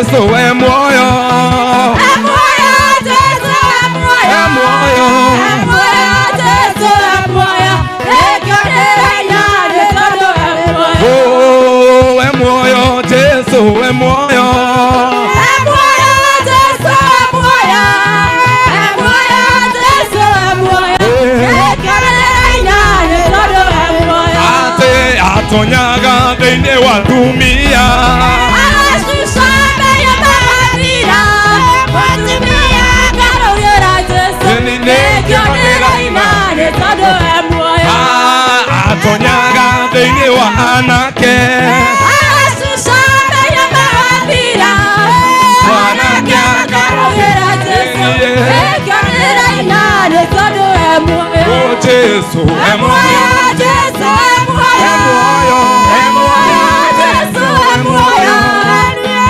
Jesu e muoyo. E muoyo Jesu e muoyo. E muoyo. E muoyo Jesu e muoyo. Nĩngĩonera nĩ tondũ e muoyo. Oh, e muoyo Jesu e muoyo. E muoyo Jesu e muoyo. E muoyo Jesu e muoyo. Nĩngĩonera nĩ tondũ e muoyo. Ate atonyaga thĩinĩ wa atumia. Atonyaga thĩinĩ wa anake. Oh, Jesu e muoyo. Jesu e muoyo. E muoyo. E muoyo Jesu e muoyo.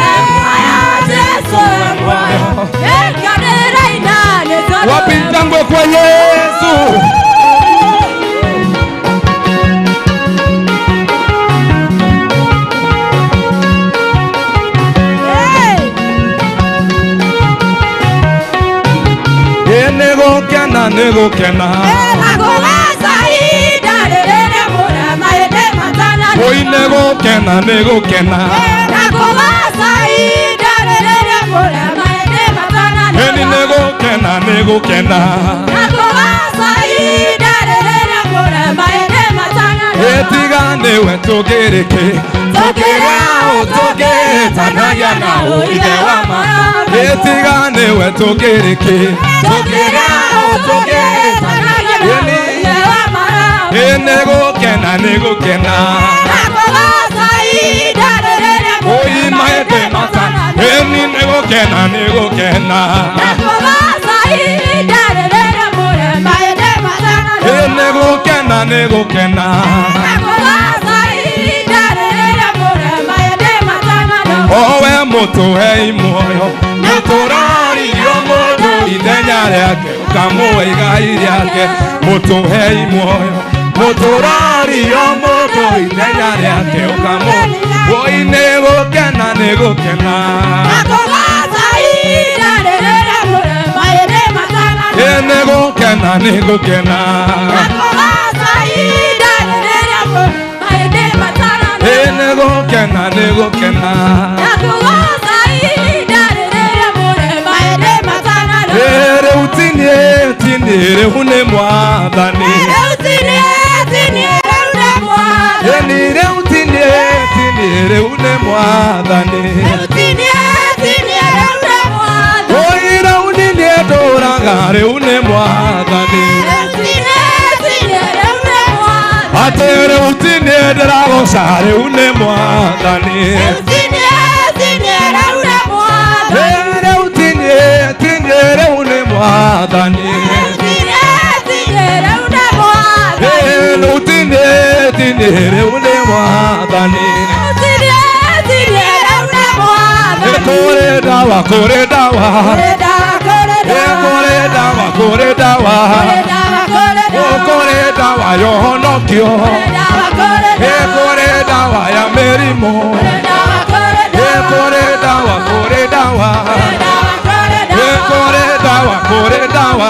E muoyo Jesu e muoyo. Wapi shangwe kwa Yesu? Nĩgũkena nĩgũkena. Oi nĩgũkena nĩgũkena. Eni nĩgũkena nĩgũkena. Etiga nĩwe tũngĩrĩkĩ. Tũngĩrĩa ũ tũngĩtanagia na ũ ithe wa ma. Etiga nĩwe tũngĩrĩkĩ. Tũngĩrĩa ũ tũngĩtanagia na ũ ithe wa ma. Nĩgũkena nĩgũkena. Oi maete matana. Eni nĩgũkena nĩgũkena. Nĩgũkena nĩgũkena. Owe mũtũhei muoyo. Mũtũraririo mũndũ ithenya rĩake ũkamũhe igai rĩake. Mũtũhei muoyo. Mũtũrario mũndũ ithenya rĩake ũkamũhe. Oi nĩgũkena nĩgũkena. Nĩgũkena nĩgũkena. Nĩgũkena nĩgũkena. Rĩu tinie tinie rĩu nĩ Mwathani. Eni rĩu tinie tinie rĩu nĩ Mwathani. Oi rĩu niĩ ndũraga rĩu nĩ Mwathani. Atĩ rĩu tinie ndĩragoca rĩu nĩ Mwathani. Rĩu tinie tinie rĩu nĩ Mwathani. Rĩu tinie tinie rĩu nĩ Mwathani. Kũrĩ ndawa kũrĩ ndawa. Kũrĩ ndawa kũrĩ ndawa. Kũrĩ ndawa ya ũhonokio. Kũrĩ ndawa ya mĩrimũ. Kũrĩ ndawa kũrĩ ndawa. Kũrĩ ndawa kũrĩ ndawa.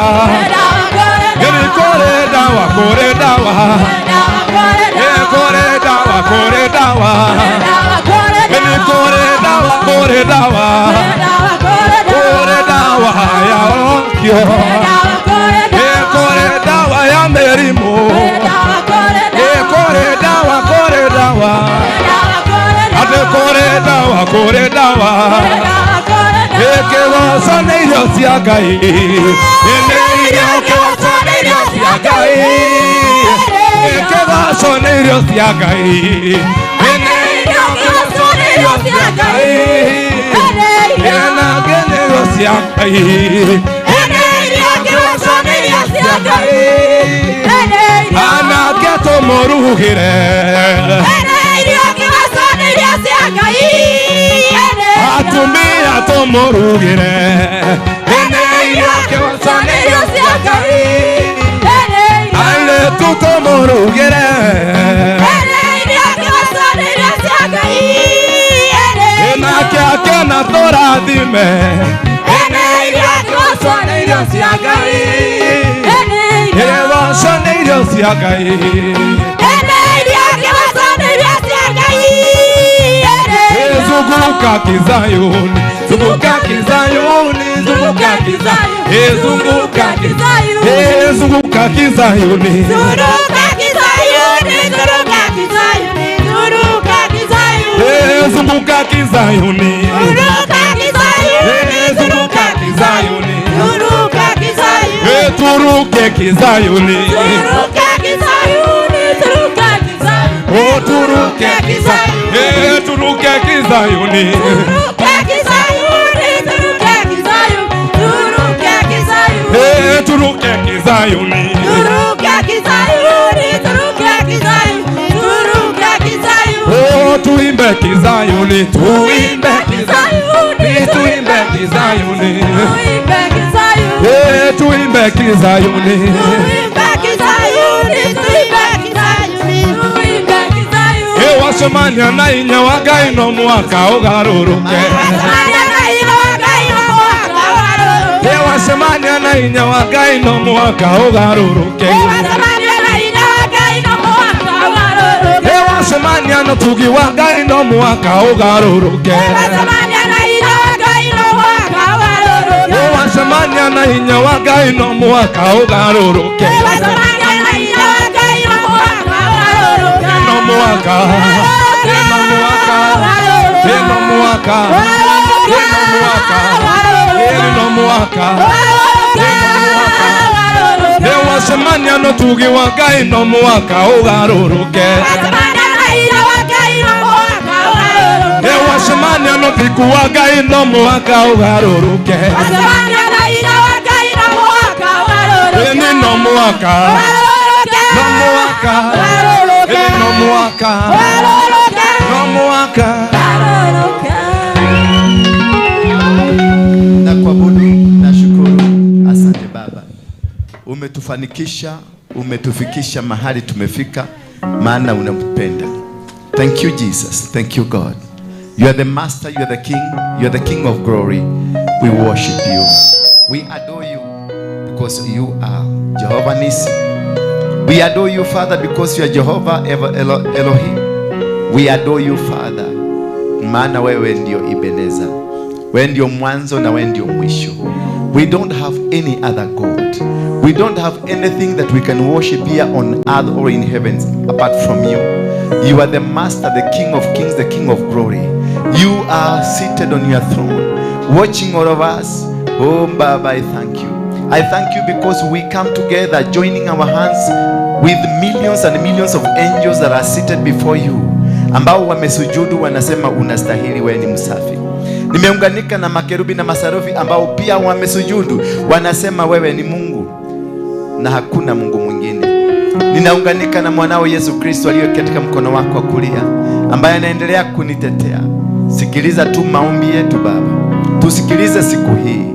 Kũrĩ ndawa kũrĩ ndawa. Kũrĩ ndawa kũrĩ ndawa. Kũrĩ ndawa kũrĩ ndawa. Kũrĩ ndawa ya ũhonokio. Kũrĩ ndawa ya mĩrimũ. Kũrĩ ndawa kũrĩ ndawa. Atĩ kũrĩ ndawa kũrĩ ndawa. Kĩgoco nĩ irio cia Ngai. Nĩ irio kĩgoco nĩ irio cia Ngai. Kĩgoco nĩ irio cia Ngai. Nĩ irio kĩgoco nĩ irio cia Ngai. Ena nĩ irio cia Ngai. Anake tũmũrugĩre. Atumia tũmũrugĩre. Airĩtu tũmũrugĩre. Nake Tũkĩake na tũrathime. Ene irio kĩgoco nĩ irio cia Ngai. Ene irio. Kĩgoco nĩ irio cia Ngai. Ene irio kĩgoco nĩ irio cia Ngai. Ene irio. Zunguka kizayuni, zunguka kizayuni, zunguka kizayuni, zunguka kizayuni, zunguka kizayuni. Zuruka kizayuni, zuruka kizayuni, zuruka kizayuni. Zunguka kizayuni, Zuruka kizayuni, zunguka kizayuni, zuruka kizayuni. Turuke kizayuni, Zuruka kizayuni, zuruka kizayuni. Oh, turuke kizayuni, turuke kizayuni. Zuruka kizayuni, zuruka kizayuni, zuruka kizayuni. Turuke kizayuni. Zuruka kizayuni, zuruka kizayuni, zuruka kizayuni. Oh, tuimbe kizayuni, tuimbe kizayuni, tuimbe kizayuni. Tuimbe kizayuni. Tuimbe kizayuni. Tuimbe kizayuni, tuimbe kizayuni, tuimbe kizayuni. Wacemania na inya wa Ngai no mwaka ũgarũrũke. Wacemania na inya wa Ngai no mwaka ũgarũrũke. Wacemania na tugi wa Ngai no mwaka ũgarũrũke. Wacemania na inya wa Ngai no mwaka ũgarũrũke. No mwaka, no mwaka, no mwaka, no mwaka, no mwaka. Wacemania no tugi wa Ngai no mwaka ũgarũrũke. Wacemania no thiku wa Ngai no mwaka ũgarũrũke. Ĩni no mwaka, no mwaka, no mwaka, no mwaka. Na kuabudu na shukuru. Asante Baba, umetufanikisha, umetufikisha mahali tumefika, maana unatupenda. Thank you Jesus, thank you God. You are the master, you are the king, you are the king of glory. We worship you, we adore you because you are Jehovah Nissi. We adore you Father because you are Jehovah Elohim. We adore you Father, maana wewe ndio Ebenezer. Wewe ndio mwanzo na wewe ndio mwisho. We don't have any other God. We don't have anything that we can worship here on earth or in heavens apart from you. You are the master, the king of kings, the king of glory. You are seated on your throne, watching all of us. Oh Baba, I thank you. I thank you because we come together, joining our hands with millions and millions of angels that are seated before you, ambao wamesujudu wanasema unastahili, wewe ni msafi. Nimeunganika na makerubi na masarufi ambao pia wamesujudu wanasema wewe ni Mungu na hakuna Mungu mwingine. Ninaunganika na mwanao Yesu Kristo aliye katika mkono wako wa kulia, ambaye anaendelea kunitetea. Sikiliza tu maombi yetu Baba, tusikilize siku hii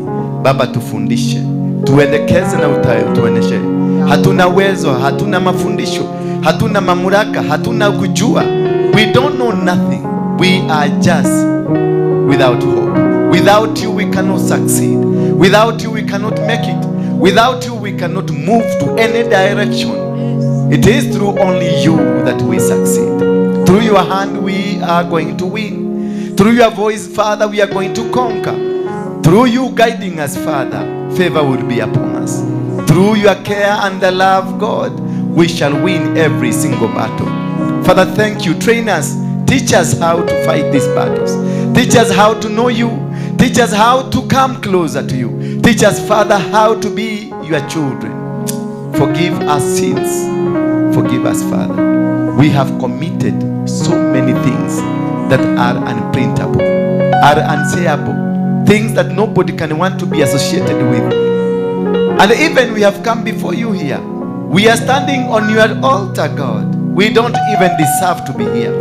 Baba, tufundishe, tuelekeze na utuoneshe. Hatuna uwezo, hatuna mafundisho, hatuna mamlaka, hatuna kujua. We don't know nothing. We are just without hope. Without you we cannot succeed. Without you we cannot make it. Without you we cannot move to any direction. It is through only you that we succeed. Through your hand we are going to win. Through your voice, Father, we are going to conquer. Through you guiding us, Father, favor will be upon us. Through your care and the love, God, we shall win every single battle. Father, thank you. Train us. Teach us how to fight these battles. Teach us how to know you. Teach us how to come closer to you. Teach us, Father, how to be your children. Forgive our sins. Forgive us, Father. We have committed so many things that are unprintable, are unsayable, things that nobody can want to be associated with. And even we have come before you here. We are standing on your altar, God. We don't even deserve to be here.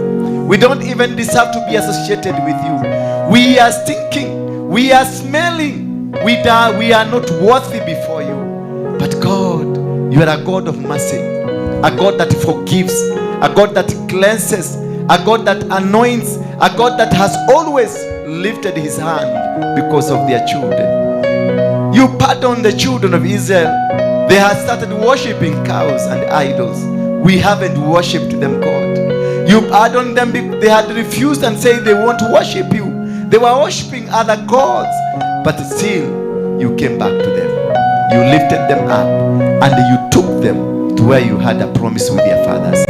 We don't even deserve to be associated with you. We are stinking. We are smelling. We are not worthy before you. But God, you are a God of mercy, a God that forgives, a God that cleanses, a God that anoints, a God that has always lifted his hand because of their children. You pardoned the children of Israel. They had started worshiping cows and idols. We haven't worshipped them, God. You pardoned them. They had refused and said they won't worship you. They were worshiping other gods. But still, you came back to them. You lifted them up and you took them to where you had a promise with their fathers.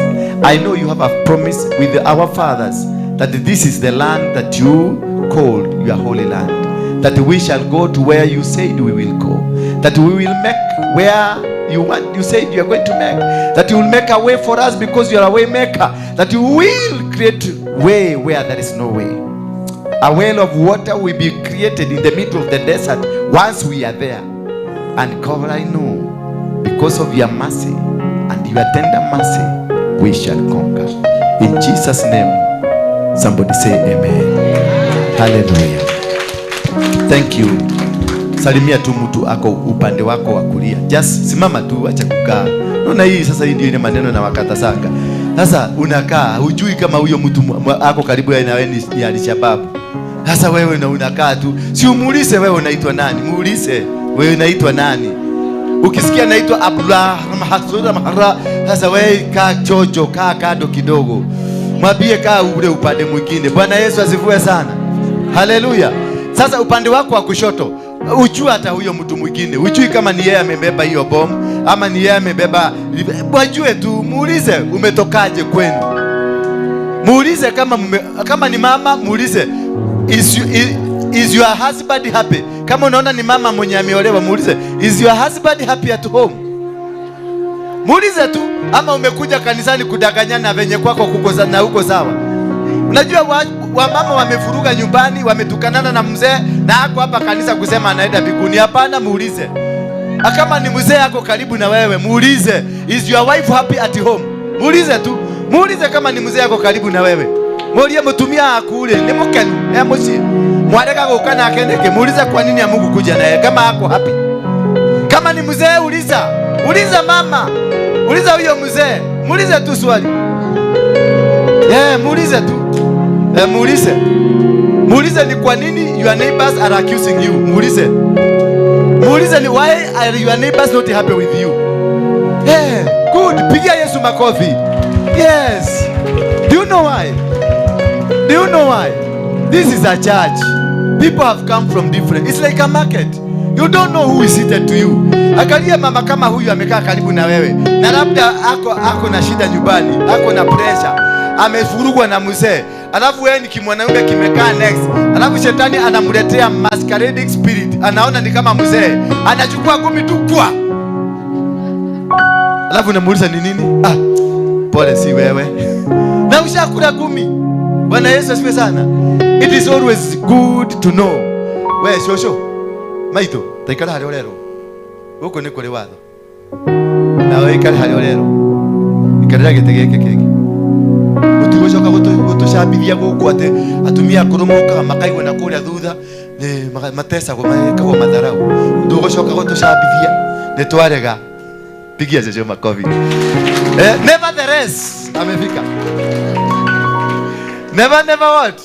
I know you have a promise with our fathers that this is the land that you called your holy land, that we shall go to where you said we will go, that we will make where you want, you said you are going to make, that you will make a way for us because you are a way maker, that you will create way where there is no way. A well of water will be created in the middle of the desert once we are there. And God, I know, because of your mercy and your tender mercy, we shall conquer. In Jesus' name, somebody say amen. Hallelujah. Thank you. Salimia tu mtu ako upande wako wa kulia. Just simama tu, acha kukaa. Naona hii sasa, hii ndio ile maneno na wakatasanga. Sasa unakaa, hujui kama huyo mtu ako karibu na wewe ni Alishababu. Sasa wewe na unakaa tu. Si umuulize wewe unaitwa nani? Muulize wewe unaitwa nani? Ukisikia naitwa Abdullah Mahasura Mahara, sasa wewe kaa chocho, kaa kando kidogo. Mwambie kaa ule upande mwingine. Bwana Yesu asifiwe sana. Haleluya. Sasa upande wako wa kushoto, ujua hata huyo mtu mwingine, ujui kama ni yeye amebeba hiyo bomu ama ni yeye amebeba. Wajue tu, muulize umetokaje kwenu. Muulize kama ni mama, muulize is your husband happy? Kama unaona ni mama mwenye ameolewa, muulize, is your husband happy at home? Muulize tu, ama umekuja kanisani kudanganyana venye kwako kuko na huko sawa. Unajua wamama wamefuruga nyumbani, wametukanana na mzee na ako hapa kanisa kusema anaenda mbinguni. Hapana, muulize. Kama ni mzee ako karibu na wewe, muulize, is your wife happy at home? Muulize tu. Muulize kama ni mzee ako karibu na wewe. Muulize mutumia akule, ni mukenu, e muciĩ. Mwarega gũka nake nĩkĩ? Muulize kwa nini hamukukuja naye kama ako happy. Kama ni mzee uliza. Uliza mama. Uliza huyo mzee. Muulize tu swali. Muulize tu. Muulize. Muulize ni kwa nini your neighbors are accusing you. Muulize. Muulize ni why are your neighbors not happy with you. Yeah, good. Pigia Yesu makofi. Yes. Do you know why? Do you know why? This is a church. People have come from different. It's like a market. You don't know who is seated to you. Angalia mama kama huyu amekaa karibu na wewe. Na labda ako na shida nyumbani, ako na pressure. Amefurugwa na mzee. Alafu wewe ni kimwanaume kimekaa next. Alafu shetani anamletea masquerading spirit. Anaona ni kama mzee. Anachukua kumi tu kwa. Alafu unamuuliza ni nini? Ah, pole si wewe. Na ushakula kumi. Bwana Yesu asifiwe sana. It is always good to know. We shosho. Maito, taikara harĩa ũrerwo. Gũkũ nĩ kũrĩ watho. Nawe ikare harĩa ũrerwo. Ikarĩra gĩtĩ gĩkĩ kĩngĩ. Mũtigũcoka gũtũcambithia gũkũ atĩ atumia akũrũ mokaga makaigwo na kũrĩa thutha nĩ matecagwo mekagwo matharau. Ndũgũcoka gũtũcambithia nĩ twarega. Pigia Jesu makofi. Nevertheless, amefika. Never, never what?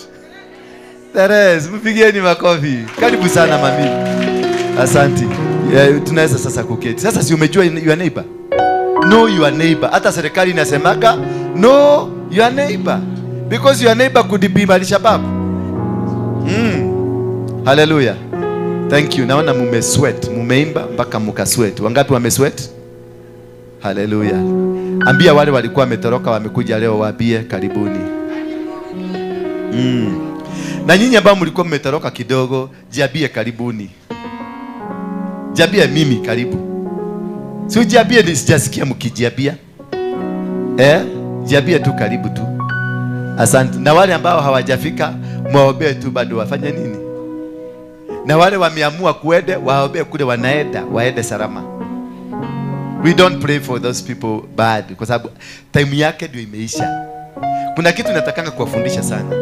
Therese, mpigieni makofi. Karibu sana mami. Asante. Tunaweza sasa kuketi. Sasa si umejua your neighbor? Know your neighbor. Hata serikali inasemaka know your neighbor. Because your neighbor could be Al-Shabaab. Hallelujah. Thank you. Naona mume sweat, mumeimba mpaka muka sweat. Wangapi wame sweat? Hallelujah. Ambia wale walikuwa wametoroka wamekuja leo, waambie karibuni. Na nyinyi ambao mlikuwa mmetoroka kidogo, jiambie karibuni. Jiambie mimi karibu. Si ujiambie, nisijasikia mkijiambia. Jiambie tu karibu tu. Asante. Na wale ambao hawajafika, muwaombee tu bado wafanye nini? Na wale wameamua kuende, waombee kule wanaenda, waende salama. We don't pray for those people bad kwa sababu time yake ndio imeisha. Kuna kitu natakanga kuwafundisha sana.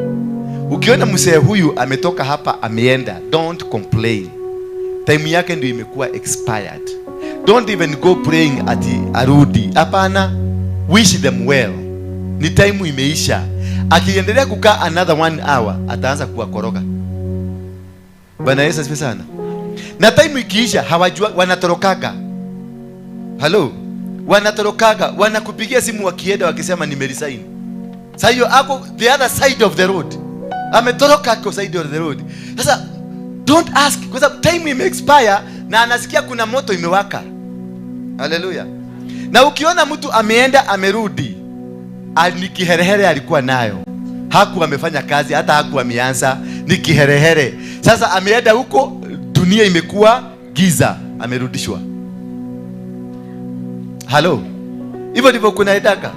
Ukiona mzee huyu ametoka hapa ameenda, don't complain. Time yake ndio imekuwa expired. Don't even go praying ati arudi. Hapana, wish them well. Ni time imeisha. Akiendelea kukaa another 1 hour, ataanza kuwakoroga. Bwana Yesu asifiwe sana. Na time ikiisha hawajua, wanatorokaga. Hello, wanatorokaga, wanakupigia simu wakienda wakisema nimeresign. Sasa hiyo ako the other side of the road. Ametoroka ako side of the road. Sasa don't ask kwa sababu time ime expire na anasikia kuna moto imewaka. Haleluya. Na ukiona mtu ameenda amerudi, ni kiherehere alikuwa nayo. Hakuwa amefanya kazi, hata hakuwa ameanza, ni kiherehere. Sasa ameenda huko, dunia imekuwa giza, amerudishwa. Halo. Hivyo ndivyo kunaendaka.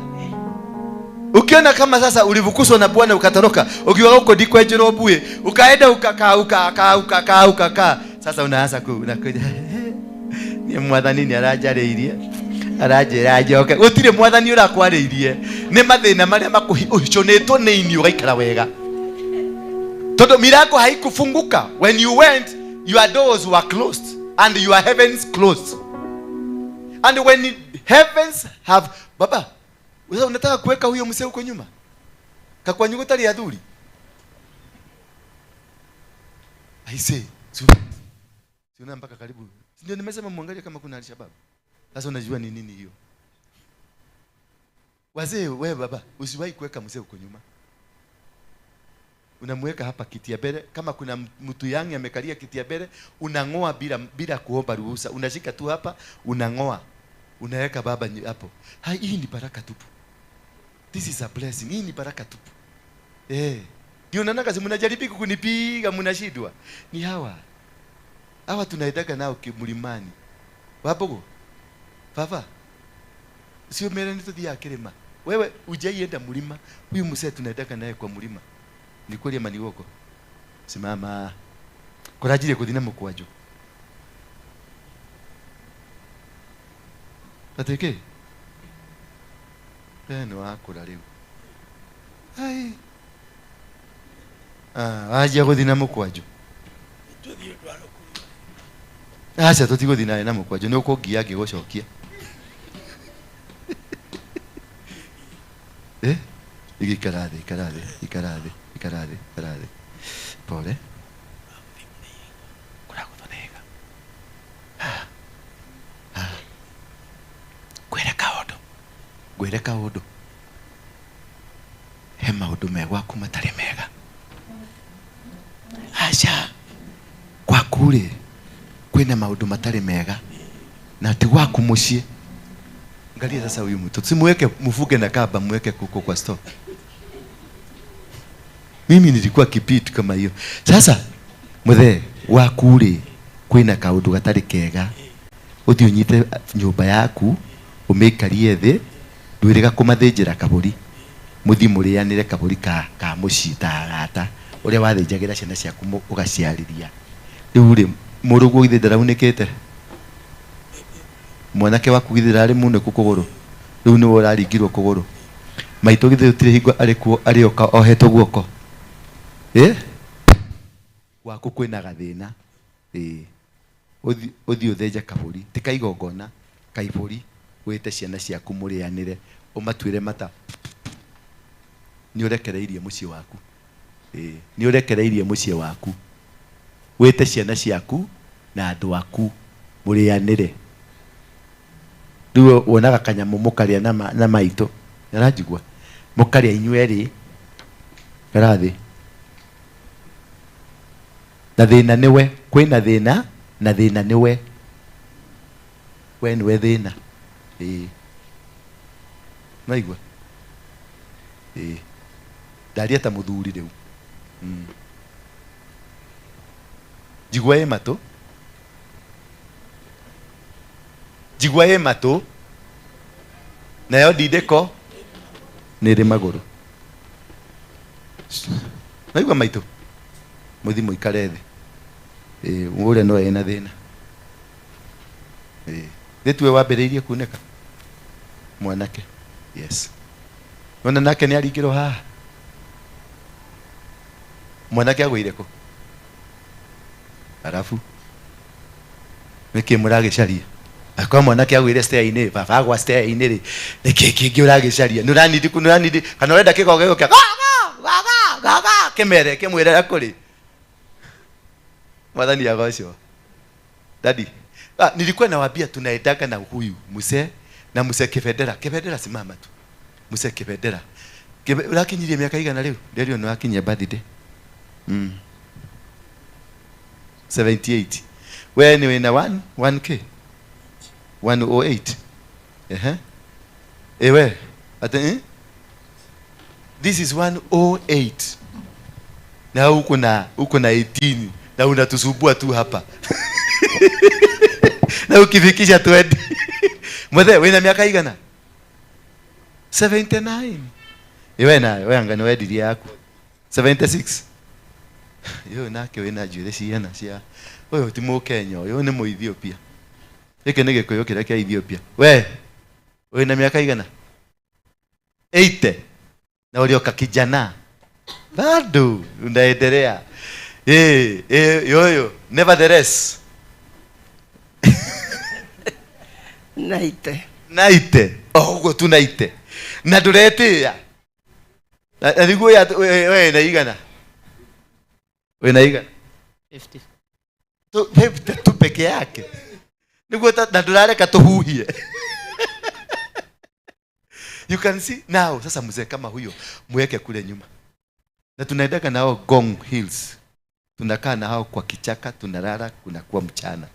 Ukiona kama sasa ulivukuswa na Bwana ukatoroka, ukiwa huko ndiko Njerobue, ukaenda ukakaa ukakaa ukakaa ukakaa. Sasa unaanza unakuja. Ni mwathani ni arajarĩirie. Aranjĩra njoke. Gũtirĩ mwathani ũrakwarĩirie. Nĩ mathĩna marĩa makũhicũnĩtwo nĩ ini ũgaikara wega. Tondũ milango haikufunguka. When you went, your doors were closed and your heavens closed. And when heavens have baba, wewe unataka kuweka huyo mzee huko nyuma? Kakwanyugo tali ya dhuri. I say, siona mpaka karibu. Ndio nimesema muangalie kama kuna Al-Shabaab. Sasa unajua ni nini hiyo? Wazee, wewe baba, usiwahi kuweka mzee huko nyuma. Unamweka hapa kiti ya mbele. Kama kuna mtu yangi amekalia kiti ya mbele, unangoa bila kuomba ruhusa. Unashika tu hapa, unangoa. Unaweka baba hapo. Hai, hii ni baraka tupu. This is a blessing. Hii ni baraka tupu. Ndio unaona kazi mnajaribu kunipiga mnashindwa. Ni hawa. Hawa tunaendaga nao mlimani. Wapogo? Baba. Sio mere ni tuthia kirima. Wewe hujaienda mlima. Huyu mzee tunaendaga naye kwa mlima. Ni kweli ama ni uongo? Simama. Korajire kuthina mukwanjo. Ateke. Ni wakura riu. Ai. Aja guthina mukwanjo. Acha tutigothi naye na mukwanjo ni ukungia ngigucokia. Ikara thĩ, ikara thĩ, ikara thĩ, ikara thĩ, ikara thĩ. Pole. Kuraguthonega. Ngwĩre kaũndũ. Ngwĩre kaũndũ. He maũndũ me gwaku matarĩ mega. Aca. Gwaku rĩ kwĩna maũndũ matarĩ mega na ti gwaku mũciĩ. Angalia sasa huyu mtu. Simuweke, mfuge na kamba, muweke kuko kwa store. Mimi nilikuwa kipitu kama hiyo. Sasa muthe waku rĩ kwĩna kaũndũ gatarĩ kega. Uthi unyite nyũmba yaku ũmĩikarie thĩ ndwĩrĩga kũmathĩnjĩra kabũri. Mũthi mũrĩanĩre kabũri ka mũciĩ ta arata ũrĩa wathĩnjagĩra ciana ciaku ũgaciarĩria. Rĩu rĩ mũrũguo githĩ ndaraunĩkĩte? Mwanake waku githĩ ndararĩ munĩku kũgũrũ? Rĩu nĩwe ũraringirwo kũgũrũ. Maitũ githĩ gũtirĩ hingo arĩ kuo arĩoka ohetwo guoko. Gwaku kwĩna gathĩna. Ũthiĩ ũthĩnje kabũri, ti kaigongona, kaibũri, wĩte ciana ciaku mũrĩanĩre, ũmatuĩre mata. Nĩ ũrekereirie mũciĩ waku. Nĩ ũrekereirie mũciĩ waku. Wĩte ciana ciaku na andũ aku mũrĩanĩre. Rĩu wonaga kanyamũ mũkarĩa na maitũ. Nĩaranjigua? Mũkarĩa inyuĩ erĩ. Karathĩ. Na thĩna nĩwe, kwĩna thĩna na thĩna nĩwe. We nĩwe thĩna. Naigua? Ndaria ta mũthuri rĩu. Njigua ĩ matũ. Njigua ĩ matũ. Nayo ndindĩko nĩ ĩrĩ magũrũ. Naigua maitũ? Mũthi mũikare thĩ. Ũrĩa no ena thĩna. Thĩ tuwe wambĩrĩirie kunĩka? Mwanake. Yes. Ona nake nĩ aringĩrwo haha. Mwanake agũire kũ? Arabu. Nĩkĩ mũragĩcaria? Akwa mwanake agũire stair-inĩ, baba agwa stair-inĩ rĩ, nĩkĩ kĩngĩ ũragĩcaria? Nĩ ũranindi, nĩ ũranindi, kana ũrenda kĩgogo gĩũke, gaga, gaga, gaga, kĩmere, kĩmwĩre kũrĩ. Mwathani agocwo. Daddy, nilikuwa nawaambia tunaendanga na huyu mzee na mzee Kibendera. Kibendera simama tu. Mzee Kibendera. Urakinyirie miaka igana riu? Nderio ni wakinyia birthday. 78. We ni wina 1 1k 108. Ehe. Ewe. Ate eh? This is 108. Na uko na 18 na unatusumbua tu hapa. Na ukifikisha 20. Mwethe wina miaka igana? 79. Iwe na we anga ni wendirie yaku. 76. Yo nake wina njuĩrĩ cigana cia ũyũ ti Mũkenya, ũyũ nĩ Mũethiopia. Gĩkĩ nĩ Gĩkũyũ kĩrĩa kĩa Ethiopia. We wĩna miaka igana? 80. Na ulioka kijana bado unaendelea. Yoyo nevertheless naite naite oguo tu naite na nduretia na niguo ya we na igana we na igana 50 tu 50 tu peke yake niguo na ndurareka tuhuhie. You can see now. Sasa mzee kama huyo mweke kule nyuma. Na tunaendaka nao Gong Hills. Tunakaa na hao kwa kichaka, tunalala kunakuwa mchana.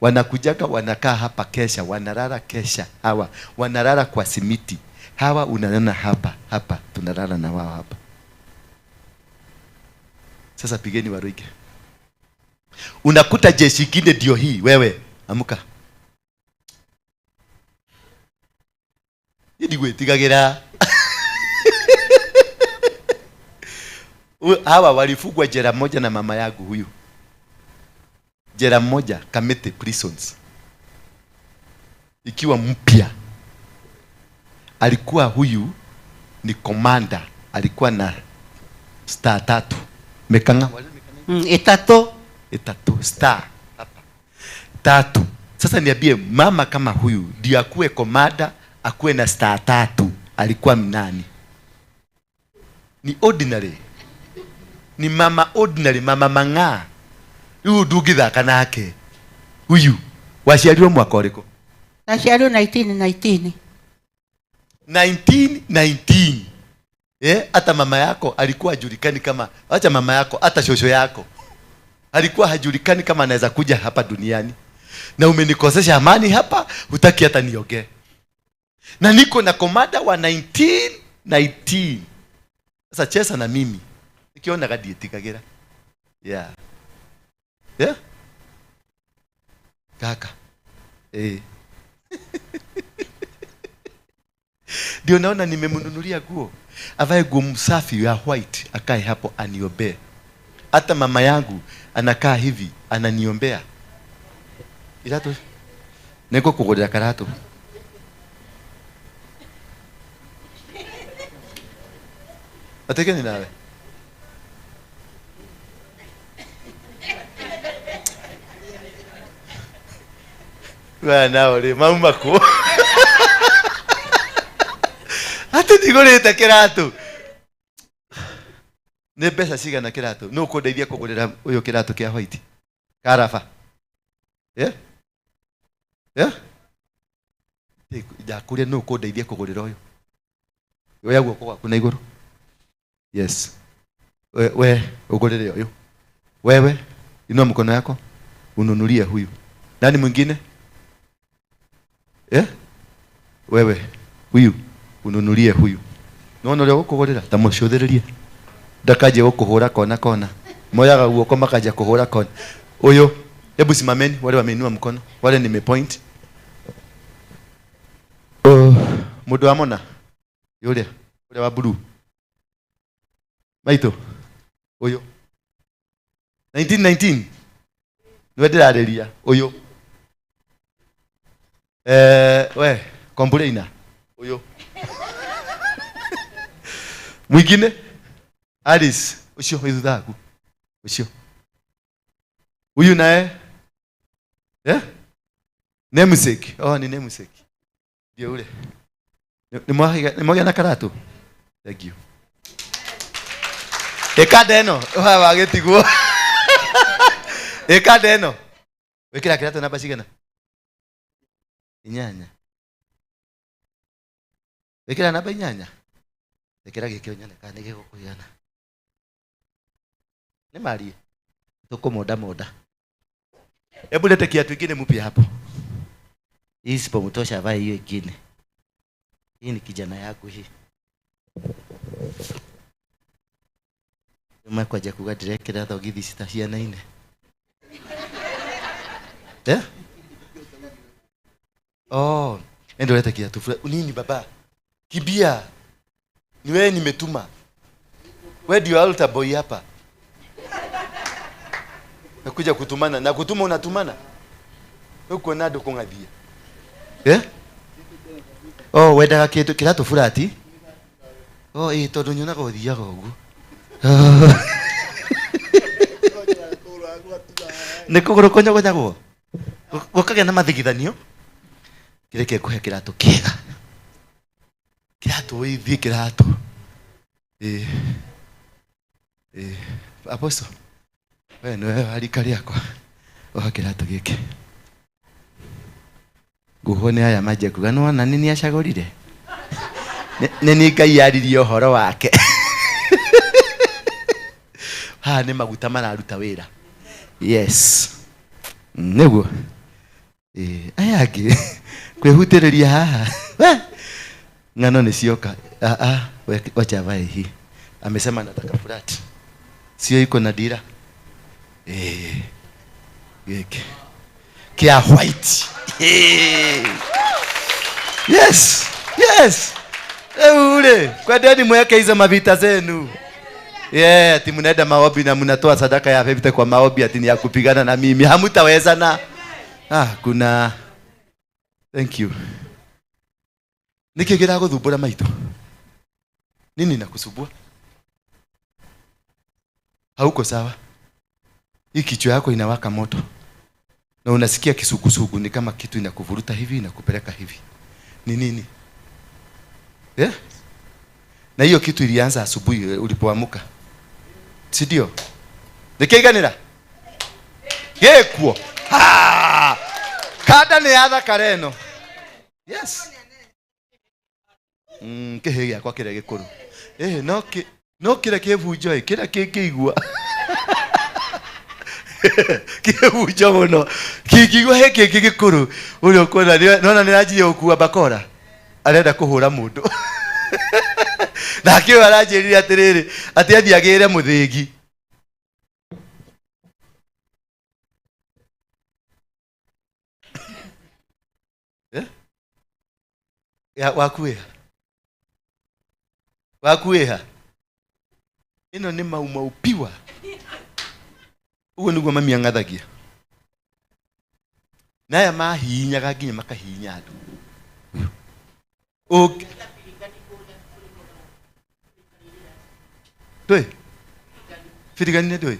Wanakujaga wanakaa hapa kesha, wanalala kesha hawa, wanalala kwa simiti. Hawa unaona hapa, hapa tunalala na wao hapa. Sasa pigeni waruige. Unakuta jeshi kingine ndio hii, wewe amuka. Ndigwitigagira. Hawa walifungwa jela moja na mama yangu huyu. Jela moja Kamete Prisons. Ikiwa mpya. Alikuwa huyu ni commander, alikuwa na star 3. Mekanga etatu star hapa. 3. Sasa niambie mama kama huyu ndio akuwe commander, akuwe na star 3, alikuwa mnani? Ni ordinary. Ni mama ordinary, mama mang'aa. Huyu ndungithaka nake. Huyu waciarirwo mwaka ũrĩkũ? Naciarirwo 1919. 1919. Hata mama yako alikuwa hajulikani kama, acha mama yako, hata shosho yako alikuwa hajulikani kama anaweza kuja hapa duniani. Na umenikosesha amani hapa, hutaki hata niongee. Na niko na komanda wa 1919. Sasa cheza na mimi. Nikiona gadietikagira. Yeah. Yeah? Kaka. Ndio naona nimemnunulia nguo. Avae nguo msafi ya white, akae hapo aniombee. Hata mama yangu anakaa hivi ananiombea. Irato. Niko kugurira karatu. Ateke ni nawe. Wa nao ri mauma ku. Ate ndigurite kiratu. Ni mbeca cigana kiratu? No kundeithia kugurira uyu kiratu kia white. Karaba. Yeah? Yeah? Ndakuria no kundeithia kugurira uyu. Oya guoko gwaku na iguru. Yes. We ugurire uyu. Wewe inua mkono yako ununulie huyu. Nani mwingine? Eh? Wewe huyu ununulie huyu. Nona uria gukugurira ta mucuthiririe. Ndakaje gukuhura kona kona. Moyaga guoko makaja kuhura kona. Uyu, hebu simameni wale wameinua mkono, wale nimepoint. Mundu wa mona yuria, uria wa blue. Maito. Uyu. 1919. Niwe ndirareria uyu. We, kombureina. Uyu. Mwingine? Alice, ucio thutha waku. Ucio. Huyu naye? Eh? Namesake. Oh, ni namesake. Ndio ule. Ni mwaga na karatu. Thank you. Ekada eno, wa wagitigwo. Ĩkanda ĩno. Wĩkĩra kĩratũ namba cigana? 8. Wĩkĩra namba 8. Ĩkĩra gĩkĩ ũnyone kana nĩ gĩgũkũigana. Nĩ marie. Tũkũmonda monda. Hebu lete kiatu kingine mpya hapo. Hii isipomtosha avae hiyo ingine. Hii ni kijana yangu hii. Makwaja kuga ndirekĩra thogithi citahianaine. Eh? Oh, endo leta kiatu fulani. Nini baba? Kimbia. Ni wewe nimetuma. Wewe ndio altar boy hapa. Nakuja kutumana na kutuma unatumana. Uko nado kung'athia. Eh? Oh, wendaga kindu kiratu furati? Oh, tondu nyonaga uthiaga uguo. Nĩ kũgũrũ kũnyogonyagwo. Gũkagĩa na mathigithanio. Kĩreke ngũhe kĩratũ kĩega. Kĩratũ ũithiĩ kĩratũ. Apostle. We nĩwe wa rika rĩakwa. Oha kĩratũ gĩkĩ. Nguhwo nĩ aya manjia kuga nĩwona nĩ nĩacagũrire. Nĩ niĩ Ngai yaririe ũhoro wake. Haha nĩ maguta mararuta wĩra. Yes. Nĩguo. Aya angĩ kwĩhutĩrĩria haha. Ng'ano nĩ cioka. Wacha avae hii. Amesema nataka flat. Sio iko na dira. Gĩkĩ. Kia white. Yes. Yes. Ule, kwendeni mweke hizo mavita zenu. Yeah, ati mnaenda maombi na mnatoa sadaka ya vita kwa maombi ati ni ya kupigana na mimi. Hamtawezana. Kuna thank you. Niki kĩragũthumbũra maitũ? Nini nakusumbua? Hauko sawa. Hii kichwa yako inawaka moto. Na unasikia kisukusuku ni kama kitu inakuvuruta hivi inakupeleka hivi. Ni nini? Yeah? Na hiyo kitu ilianza asubuhi ulipoamka. Si ndio? Nikiiganira? Gekuo. Ha! Kada ni yathaka reno. Yes. Kĩhĩ gĩakwa kĩrĩa gĩkũrũ. No kĩrĩa kĩbunjo kĩrĩa kĩngĩigua. Kĩbunjo mũno. Kĩngĩigua he kĩngĩ gĩkũrũ. Ũrĩa ũkuona nona nĩaranjirie gũkua bakora. Arenda kũhũra mũndũ. Nake ũyũ aranjĩrire atĩrĩrĩ, atĩ athiĩ agĩre mũthĩgi. Waku ĩha? Waku ĩha? Ĩno nĩ mau mau piwa. Ũguo nĩguo mami ang'athagia. Na aya mahihinyaga nginya makahihinya andũ. Ndũĩ? Birigani ndũĩ?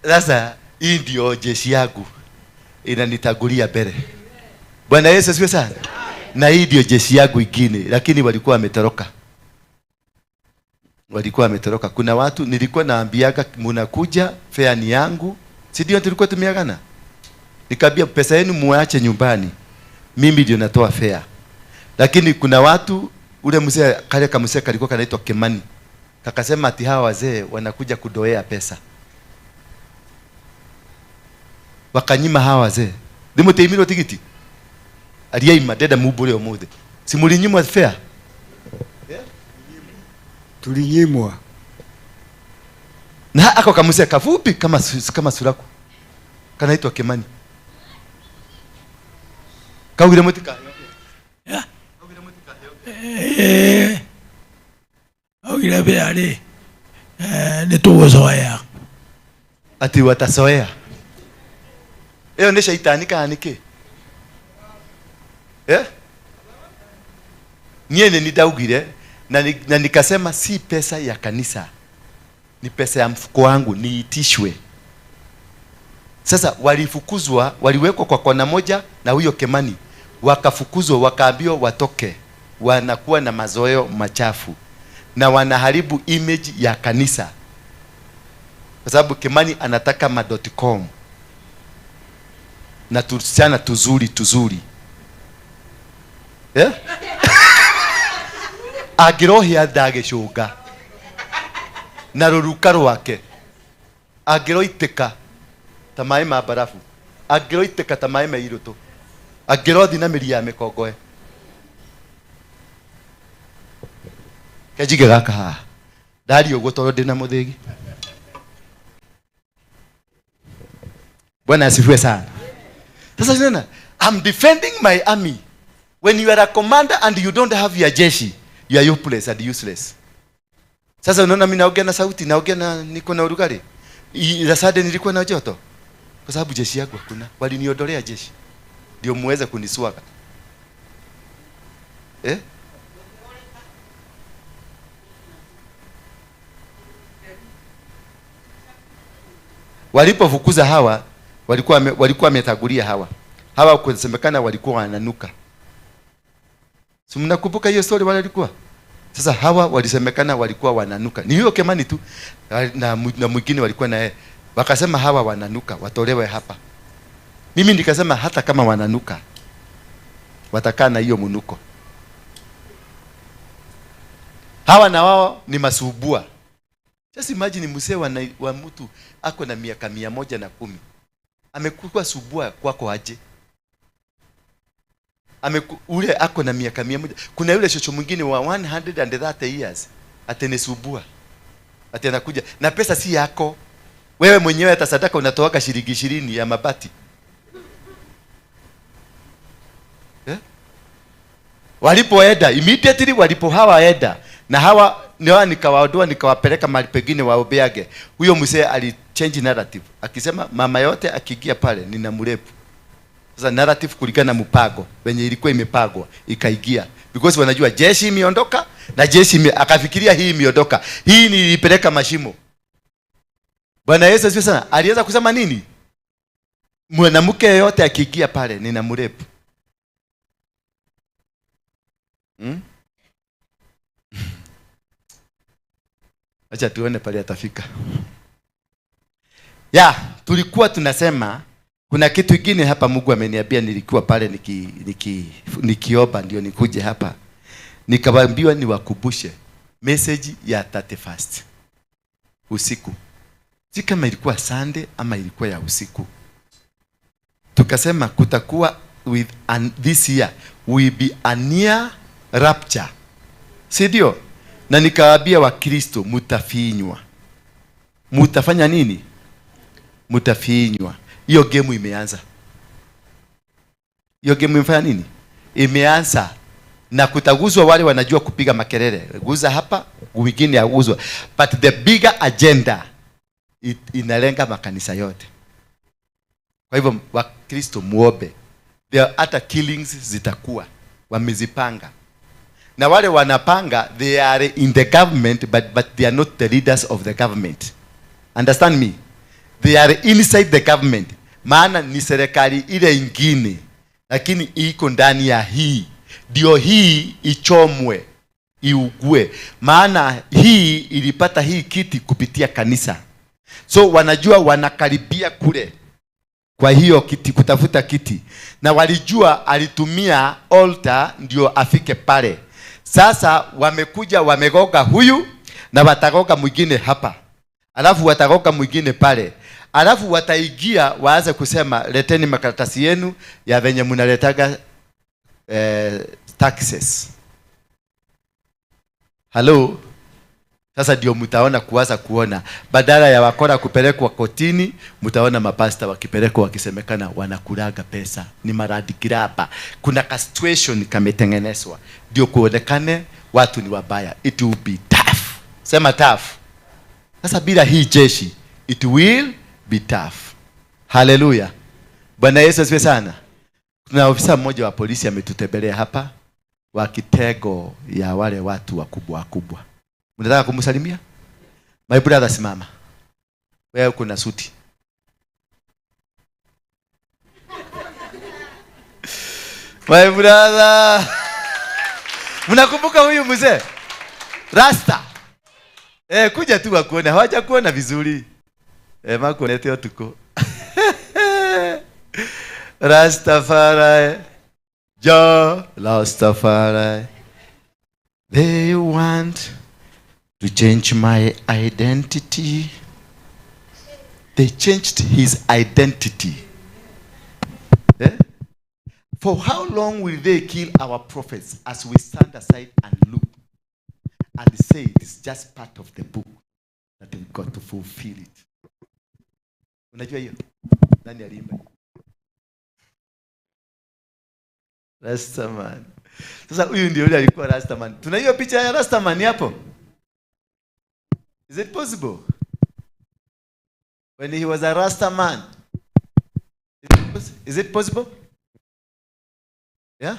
Sasa hii ndio jeshi yangu inanitangulia mbele. Bwana Yesu asifiwe sana. Na hii ndio jeshi yangu ingine, lakini walikuwa wametoroka. Walikuwa wametoroka. Kuna watu nilikuwa naambiaga mnakuja fare ni yangu. Si ndio tulikuwa tumeagana? Nikamwambia pesa yenu muache nyumbani. Mimi ndio natoa fare. Lakini kuna watu ule mzee kale kamzee kalikuwa kanaitwa Kimani. Kakasema ati hawa wazee wanakuja kudoea pesa. Wakanyima hawa wazee. Ndimuteimiro tigiti. Aliyaima deda mubure omuthe. Si mulinyimwa fare? Yeah? Tulinyimwa. Na ako kamzee kafupi kama suraku. Kanaitwa Kimani. Kaugire mutika. Yeah. Augire bia ri. Nitugucoea. Ati watasoea. Iyo ni shaitani kana niki? Eh? Niĩ nĩ ndaugire na nikasema si pesa ya kanisa. Ni pesa ya mfuko wangu niitishwe. Sasa walifukuzwa, waliwekwa kwa kona moja na huyo Kimani. Wakafukuzwa, wakaambiwa watoke. Wanakuwa na mazoeo machafu. na wanaharibu image ya kanisa, kwa sababu Kimani anataka ma.com na tusichana tuzuri tuzuri, eh? Angĩrohĩa ndagĩcũnga na rũruka rwake, angĩroitĩka ta maĩ ma barafu, angĩroitĩka ta maĩ ma irũtũ, angĩrothi na mĩri ya mĩkongoe. Kenjige gaka haha ndaria ũguo tondũ ndĩna mũthĩgi. Bwana asifiwe sana. Sasa nena, I'm defending my army. When you are a commander and you don't have your jeshi, you are hopeless and useless. Sasa unaona mimi naongea na sauti, naongea na niko na urugari. Ila nilikuwa na joto. Kwa sababu jeshi yangu hakuna. Waliniondolea jeshi. Ndio muweze kuniswaga. Eh? Walipofukuza hawa, walikuwa wametagulia hawa. Hawa kusemekana walikuwa wananuka. Si mnakumbuka hiyo story wale walikuwa? Sasa hawa walisemekana walikuwa wananuka. Ni hiyo Kimani tu na mwingine walikuwa na yeye. Wakasema hawa wananuka, watolewe hapa. Mimi nikasema hata kama wananuka, watakaa na hiyo munuko. Hawa na wao ni masubua. Just imagine mzee wa mtu ako na miaka 110. Amekuwa subua kwako aje? Ule ako na miaka 100. Kuna yule shosho mwingine wa 130 years atenesubua. Ati anakuja na pesa si yako. Wewe mwenyewe hata sadaka unatoaka shilingi 20 ya mabati. Eh? Walipoenda immediately, walipo hawaenda na hawa niwa nikawaondoa nikawapeleka mahali pengine waobeage. Huyo mzee ali change narrative akisema mama yote akiingia pale ninamrepu. Sasa narrative kulingana na mpango wenye ilikuwa imepangwa ikaingia, because wanajua jeshi imeondoka na jeshi akafikiria hii imeondoka, hii nilipeleka mashimo. Bwana Yesu asifiwe sana. Aliweza kusema nini? Mwanamke yote akiingia pale ninamrepu. Acha tuone pale atafika. Ya, tulikuwa tunasema kuna kitu kingine hapa Mungu ameniambia. Nilikuwa pale nikiomba ndio nikuje hapa. Nikawaambiwa niwakumbushe message ya 31st usiku. Si kama ilikuwa Sunday ama ilikuwa ya usiku. Tukasema kutakuwa with this year will be a near rapture. Si ndio? Na nikawaambia Wakristo mtafinywa. Mtafanya nini? Mtafinywa. Hiyo game imeanza. Hiyo game imefanya nini? Imeanza. Na kutaguzwa wale wanajua kupiga makelele. Guza hapa, wengine aguzwa. But the bigger agenda inalenga makanisa yote. Kwa hivyo Wakristo muombe. There hata killings zitakuwa. Wamezipanga. Na wale wanapanga, they are in the government, but they are not the leaders of the government. Understand me? They are inside the government. Maana ni serikali ile ingine, lakini iko ndani ya hii. Ndio hii ichomwe, iugue. Maana hii ilipata hii kiti kupitia kanisa. So wanajua wanakaribia kule kwa hiyo kiti, kutafuta kiti. Na walijua alitumia altar ndio afike pale. Sasa wamekuja wamegoga huyu na watagoga mwingine hapa. Alafu watagoga mwingine pale. Alafu wataingia waanze kusema leteni makaratasi yenu ya venye mnaletaga taxes. Hello. Sasa ndio mtaona kuanza kuona badala ya wakora kupelekwa kotini, mtaona mapasta wakipelekwa wakisemekana wanakulaga pesa, ni maradi graba. Kuna ka situation kametengenezwa ndio kuonekane watu ni wabaya. It will be tough. Sema tough. Sasa bila hii jeshi it will be tough. Hallelujah. Bwana Yesu asifiwe sana. Kuna ofisa mmoja wa polisi ametutembelea hapa wa kitengo ya wale watu wakubwa wakubwa. Mnataka kumsalimia? My brother, simama. Wewe uko na suti. My brother. Mnakumbuka huyu mzee? Rasta. Kuja tu wakuone, hawajakuona vizuri. Makuonete utuko. Rastafari. Jah Rastafari. They want to change my identity. They changed his identity. Eh? For how long will they kill our prophets as we stand aside and look and say it is just part of the book that we've got to fulfill it? Unajua hiyo? Nani aliimba? Rastaman. Sasa huyu ndio yule alikuwa Rastaman. Tuna hiyo picha ya Rastaman hapo? Is it possible? When he was a Rastaman. Is it possible? Yeah?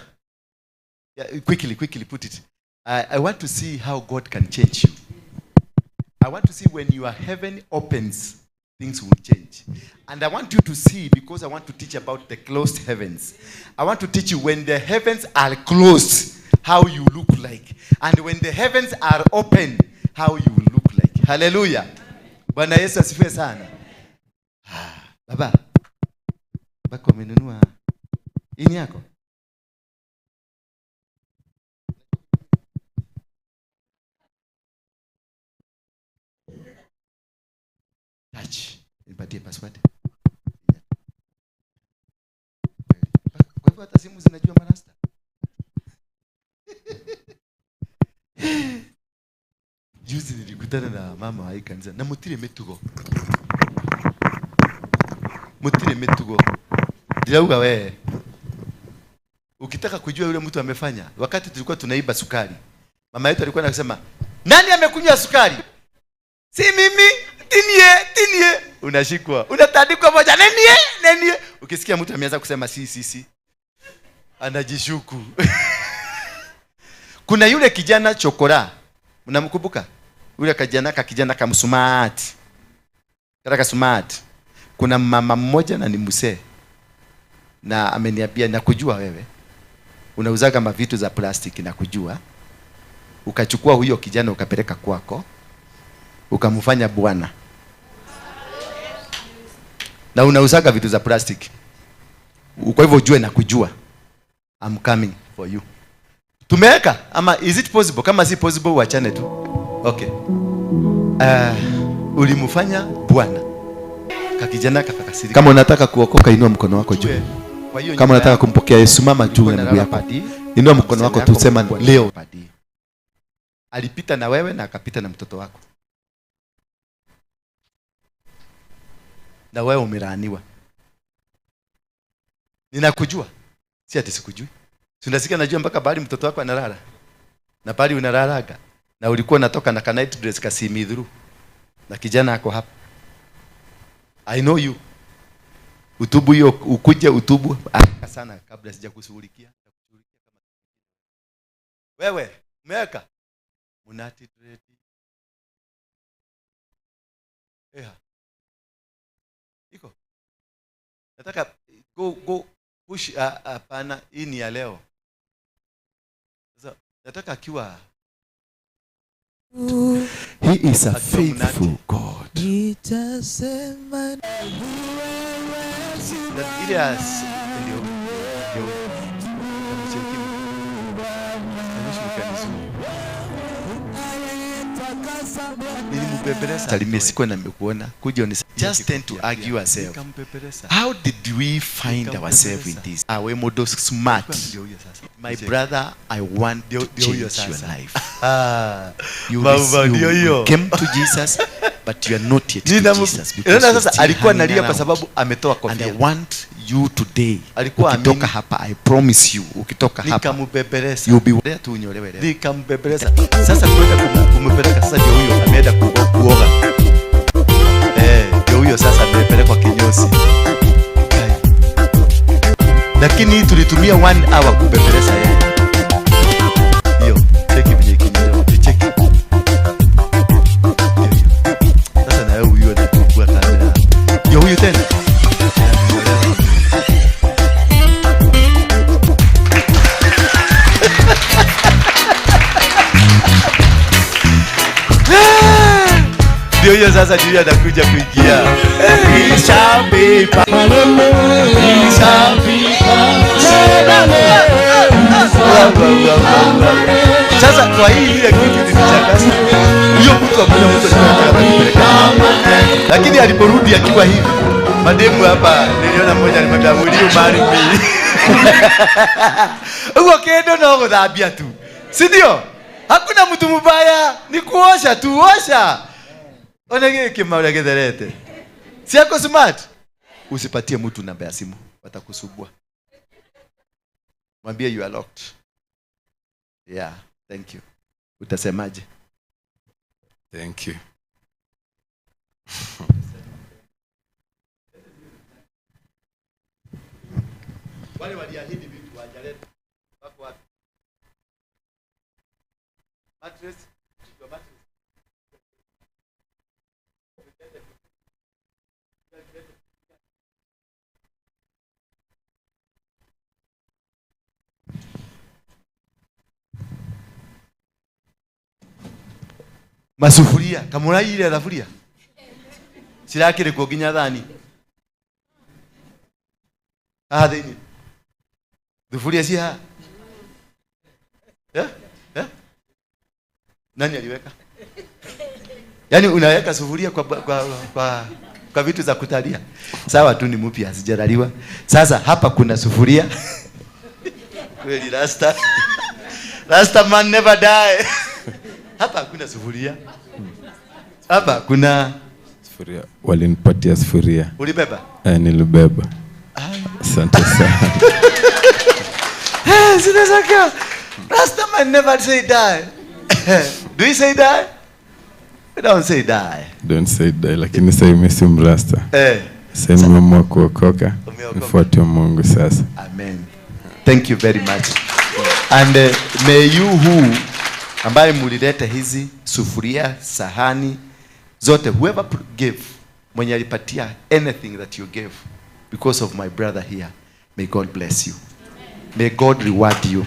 Yeah, quickly put it. I want to see how God can change you. I want to see when your heaven opens, things will change. And I want you to see, because I want to teach about the closed heavens. I want to teach you when the heavens are closed, how you look like. And when the heavens are open, how you will look like. Hallelujah. Bwana Yesu asifiwe sana. Baba, bako amenunua ini yako? Touch. Nipatie password. Kwa hivyo hata simu zinajua marasta. Juzi nilikutana na mama wa hii kanisa na mutire mitugo. Mutire mitugo. Ndirauga wewe. Ukitaka kujua yule mtu amefanya, wakati tulikuwa tunaiba sukari, mama yetu alikuwa anasema, "Nani amekunywa sukari?" Si mimi. Tinie, tinie. Unashikwa. Unatandikwa moja. Nenie, nenie. Ukisikia mtu ameanza kusema si, si, si, anajishuku. Kuna yule kijana chokora. Mnamkumbuka? Yule kijana ka kamsumati. Kaka smart. Kuna mama mmoja na ni mzee. Na ameniambia nakujua wewe. Unauzaga mavitu za plastiki na kujua. Ukachukua huyo kijana ukapeleka kwako. Ukamfanya bwana. Na unauzaga vitu za plastiki. Kwa hivyo ujue na kujua. I'm coming for you. Tumeweka ama is it possible? Kama si possible wachane tu. Okay. Ulimfanya bwana. Kakijana kakakasirika. Kama unataka kuokoka inua mkono wako juu. Kama unataka kumpokea Yesu mama juu na miguu yako. Inua mkono wako tu, sema leo. Alipita na wewe na akapita na mtoto wako. Na wewe umelaaniwa. Ninakujua. Si ati sikujui. Si unasikia najua mpaka bali mtoto wako analala. Na bali unalalaga. Na ulikuwa unatoka na night dress ka see me through. Na kijana ako hapa. I know you. Utubu hiyo, ukuje utubu haraka sana kabla sijakushughulikia. Wewe, umeweka munati dread. Yeah. Iko. Nataka go push hapana, hii ni ya leo. Sasa nataka akiwa. He is a faithful God. Ile ndio Salimia, sikuwa nimekuona. Kuja unisalimie. Just tend to argue yourself. How did we find ourselves in this? Awe modo smart. My brother, I want to change your life. You came to Jesus, but you are not yet to Jesus. Sasa alikuwa analia kwa sababu ametoa kofia. And I want you today. Alikuwa ukitoka hapa, I promise you, ukitoka hapa nikamubebeleza. You'll be there tu unyolewe leo. Nikambebeleza. Sasa kwenda kumpeleka sasa ndio huyo ameenda kuoga. Ndio huyo sasa amepelekwa kinyozi. Lakini tulitumia 1 hour kubebeleza yeye. Hiyo, cheki vile kinyozi, cheki. Sasa na huyo anachukua kamera. Ndio huyo tena. Ndio hiyo sasa, ndio anakuja kuingia. He shall be He shall be. Sasa kwa hii ile kitu nilichakasa. Huyo mtu ambaye mtu anataka kupeleka. Lakini aliporudi akiwa hivi, mademu hapa niliona mmoja alimwambia, "Will you marry me?" Huko kendo no guthambia tu. Si ndio? Hakuna mtu mbaya, ni kuosha tu, osha. Ona giki maura githerete. Si yako smart? Usipatie mtu namba ya simu, watakusubua. Mwambie you are locked. Yeah, thank you. Utasemaje? Thank you. Wale waliahidi vitu hawajaleta. Wako wapi? Mattress, your mattress. Masufuria, kamuraire thaburia. Cirakirikwo nginya thani. Haha thiini. Thuburia ci haha. Eh? Eh? Nani aliweka? Yaani unaweka sufuria kwa vitu za kutalia. Sawa tu ni mpya hazijalaliwa. Sasa hapa kuna sufuria. Kweli rasta. Rasta man never die. Hapa hakuna sufuria. Hapa kuna sufuria. Walinipatia sufuria. Ulibeba? Nilibeba. Asante sana. Sinasaka. Rasta man never say die. Do you say die? We don't say die. Don't say die, lakini sasa mimi si mrasta. Sasa nimeamua kuokoka. Nifuate Mungu sasa. Amen. Thank you very much. And may you who ambaye mulileta hizi sufuria, sahani zote, whoever gave, mwenye alipatia anything that you gave because of my brother here, may God bless you. May God reward you.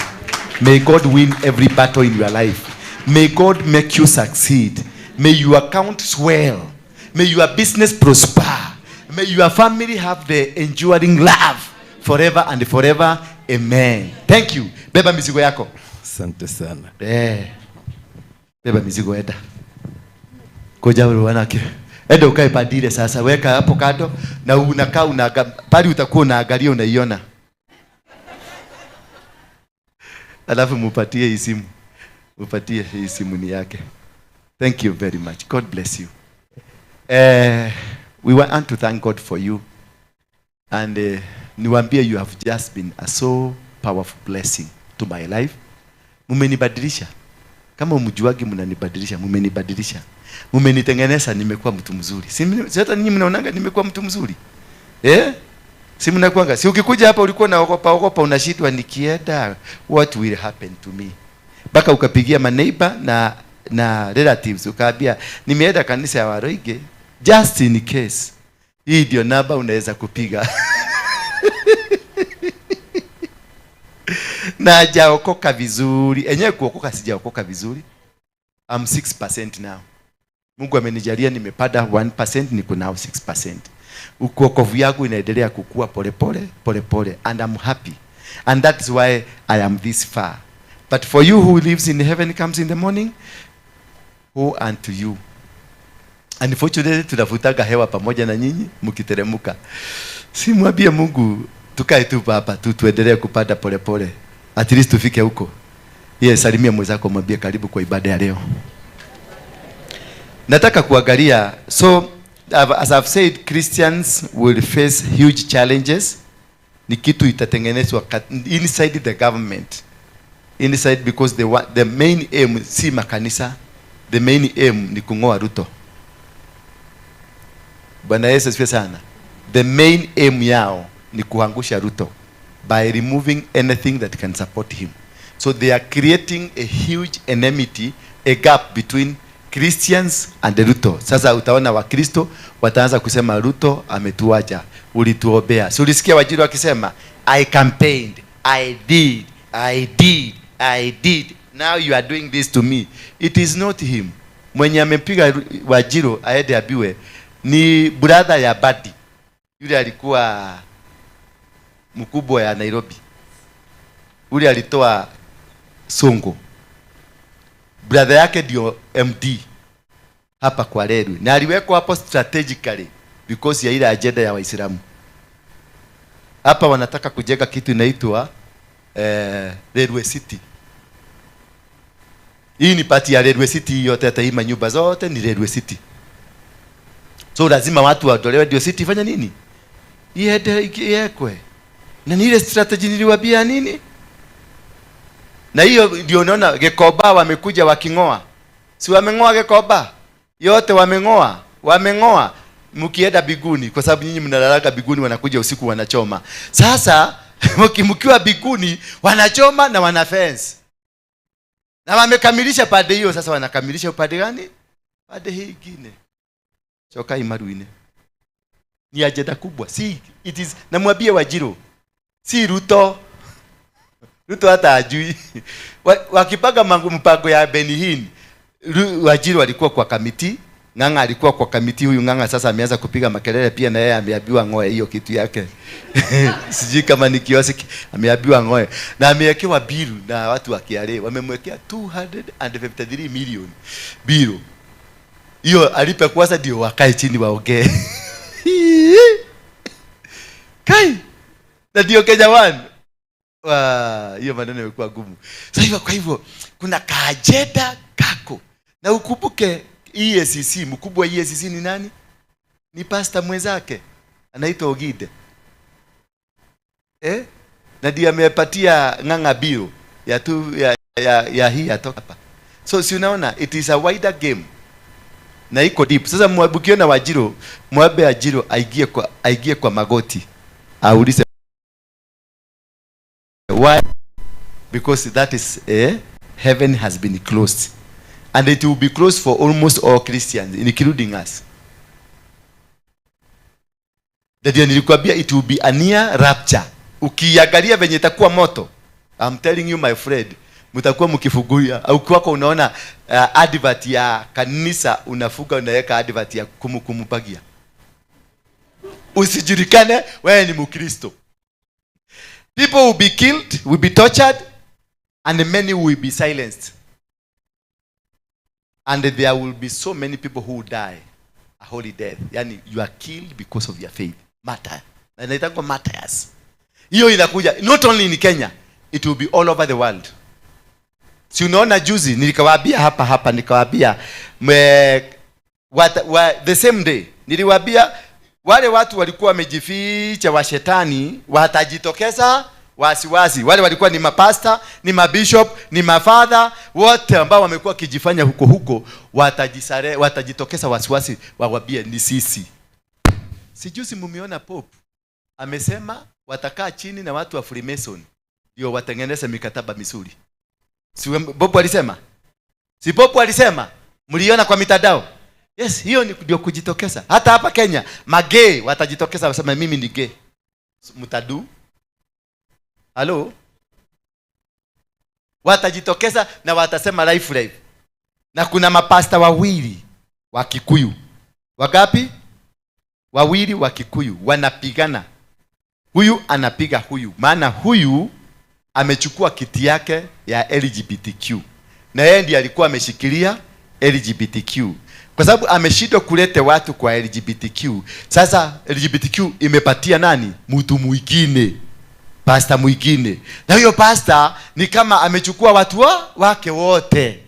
May God win every battle in your life. May God make you succeed. May your account swell. May your business prosper. May your family have the enduring love forever and forever. Amen. Thank you. Beba mizigo yako. Asante sana. Beba mizigo eda. Koja wanake. Enda ukae padile sasa, weka hapo kando na unakaa pali utakuwa unaangalia unaiona. Alafu mupatie hii simu. Mupatie hii simu ni yake. Thank you very much. God bless you. We want to thank God for you. And niwaambie you have just been a so powerful blessing to my life. Mumenibadilisha. Kama mjuagi mnanibadilisha, mumenibadilisha. Mumenitengeneza nimekuwa mtu mzuri. Si hata ninyi mnaonanga nimekuwa mtu mzuri? Eh? Si mnakuanga. Si ukikuja hapa ulikuwa unaogopa ogopa unashindwa nikienda what will happen to me? Baka ukapigia ma neighbor na relatives ukaambia nimeenda kanisa ya Waroige just in case. Hii ndio namba unaweza kupiga. Na hajaokoka vizuri. Enyewe kuokoka sijaokoka vizuri. I'm 6% now. Mungu amenijalia nimepanda 1%, niko now 6%. Ukokovu yangu inaendelea kukua pole pole pole pole, and I'm happy. And that's why I am this far. But for you who lives in heaven comes in the morning, who unto you. Unfortunately tunavutaga hewa pamoja na nyinyi mkiteremuka. Si mwambie Mungu tukae tu hapa tu tuendelee kupanda pole pole. At least tufike huko. Yes, salimia mwenzako mwambie karibu kwa ibada ya leo. Nataka kuangalia, so as I've said, Christians will face huge challenges. Ni kitu itatengenezwa inside the government. Inside, because the main aim si makanisa, the main aim ni kungoa Ruto. Bwana Yesu asifiwe sana. The main aim yao ni kuangusha Ruto by removing anything that can support him. So they are creating a huge enmity, a gap between Christians and Ruto. Sasa utaona Wakristo wataanza kusema Ruto ametuacha, ulituombea. Si ulisikia Wajiri wakisema I campaigned, I did, I did, I did. Now you are doing this to me. It is not him. Mwenye amepiga Wanjiru aende abiwe ni brother ya Badi. Yule alikuwa mkubwa ya Nairobi. Yule alitoa Songo. Brother yake ndio MD hapa kwa Leru. Na aliwekwa hapo strategically because ya ile agenda ya Waislamu. Hapa wanataka kujenga kitu inaitwa Railway City. Hii ni part ya Railway City yote, hata hii manyumba zote ni Railway City. So lazima watu waondolewe ndio city ifanye nini? Iende iwekwe. Na ni ile strategy niliwaambia nini? Na hiyo ndio unaona Gikomba wamekuja waking'oa. Si wameng'oa Gikomba? Yote wameng'oa. Wameng'oa. Mkienda biguni, kwa sababu nyinyi mnalalaga biguni, wanakuja usiku wanachoma. Sasa mkiwa biguni wanachoma na wana fence. Na wamekamilisha pande hiyo, sasa wanakamilisha upande gani? Pande hii ingine. Choka imaruine. Ni agenda kubwa. Si it is, namwambie Wanjiru. Si Ruto. Ruto hata ajui. Wakipanga mpango ya Benny Hinn, Wanjiru alikuwa kwa committee, Ng'ang'a alikuwa kwa committee. Huyu Ng'ang'a sasa ameanza kupiga makelele pia, na yeye ameambiwa ng'oe hiyo kitu yake. Sijui kama ni kioski, ameambiwa ng'oe. Na amewekewa bill na watu wa KRA, wamemwekea 253 million bill. Hiyo alipe kwanza ndio wakae chini waongee. Kai. Na ndio Kenya One. Wa, hiyo maneno imekuwa gumu. Sasa hivyo, kwa hivyo kuna kaajenda kako. Na ukumbuke EACC, mkubwa wa EACC ni nani? Ni pastor mwenzake. Anaitwa Ogide. Na ndiye amepatia Ng'ang'a bill ya tu ya hii ya toka hapa. So si unaona it is a wider game. Na iko deep. Sasa mkiona Wanjiru, mwambe Wanjiru aingie kwa magoti. Aulize why? Because that is heaven has been closed. And it will be closed for almost all Christians, including us. Ndio nilikwambia it will be a near rapture. Ukiangalia venye itakuwa moto, I'm telling you my friend, mtakuwa mkifugulia. Au kwako unaona advert ya kanisa, unafuga unaweka advert ya kumkumupagia. Usijulikane wewe ni Mkristo. People will be killed, will be tortured, and many will be silenced. And there will be so many people who will die a holy death. Yani you are killed because of your faith. Martyr. Na inaitwa martyrs. Hiyo inakuja not only in Kenya, it will be all over the world. Si unaona juzi nilikawaambia hapa nikawaambia the same day niliwaambia wale watu walikuwa wamejificha wa shetani watajitokeza wasiwasi. Wale walikuwa ni mapasta, ni mabishop, ni mafadha, wote ambao wamekuwa wakijifanya huko huko watajitokeza wasiwasi wawaambie ni sisi. Si juzi mumeona Pope amesema watakaa chini na watu wa Freemason ndio watengeneze mikataba mizuri. Si Pope alisema? Si Pope alisema? Mliona kwa mitandao? Yes, hiyo ni ndio kujitokeza. Hata hapa Kenya magay watajitokeza wasema mimi ni gay. Mtadu? Hello? Watajitokeza na watasema life life. Na kuna mapasta wawili wa Kikuyu. Wangapi? Wawili wa Kikuyu wanapigana. Huyu anapiga huyu, maana huyu amechukua kiti yake ya LGBTQ. Na yeye ndiye alikuwa ameshikilia LGBTQ. Kwa sababu ameshindwa kulete watu kwa LGBTQ. Sasa LGBTQ imepatia nani? Mtu mwingine. Pastor mwingine. Na huyo pastor ni kama amechukua watu wake wote.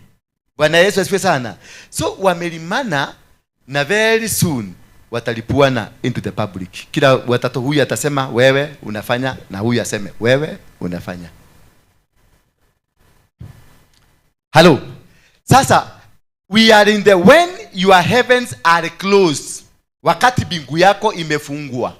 Bwana Yesu asifiwe sana. So wamelimana na very soon watalipuana into the public. Kila watatu huyu atasema wewe unafanya na huyu aseme wewe unafanya. Hello. Sasa we are in the when your heavens are closed. Wakati mbingu yako imefungwa.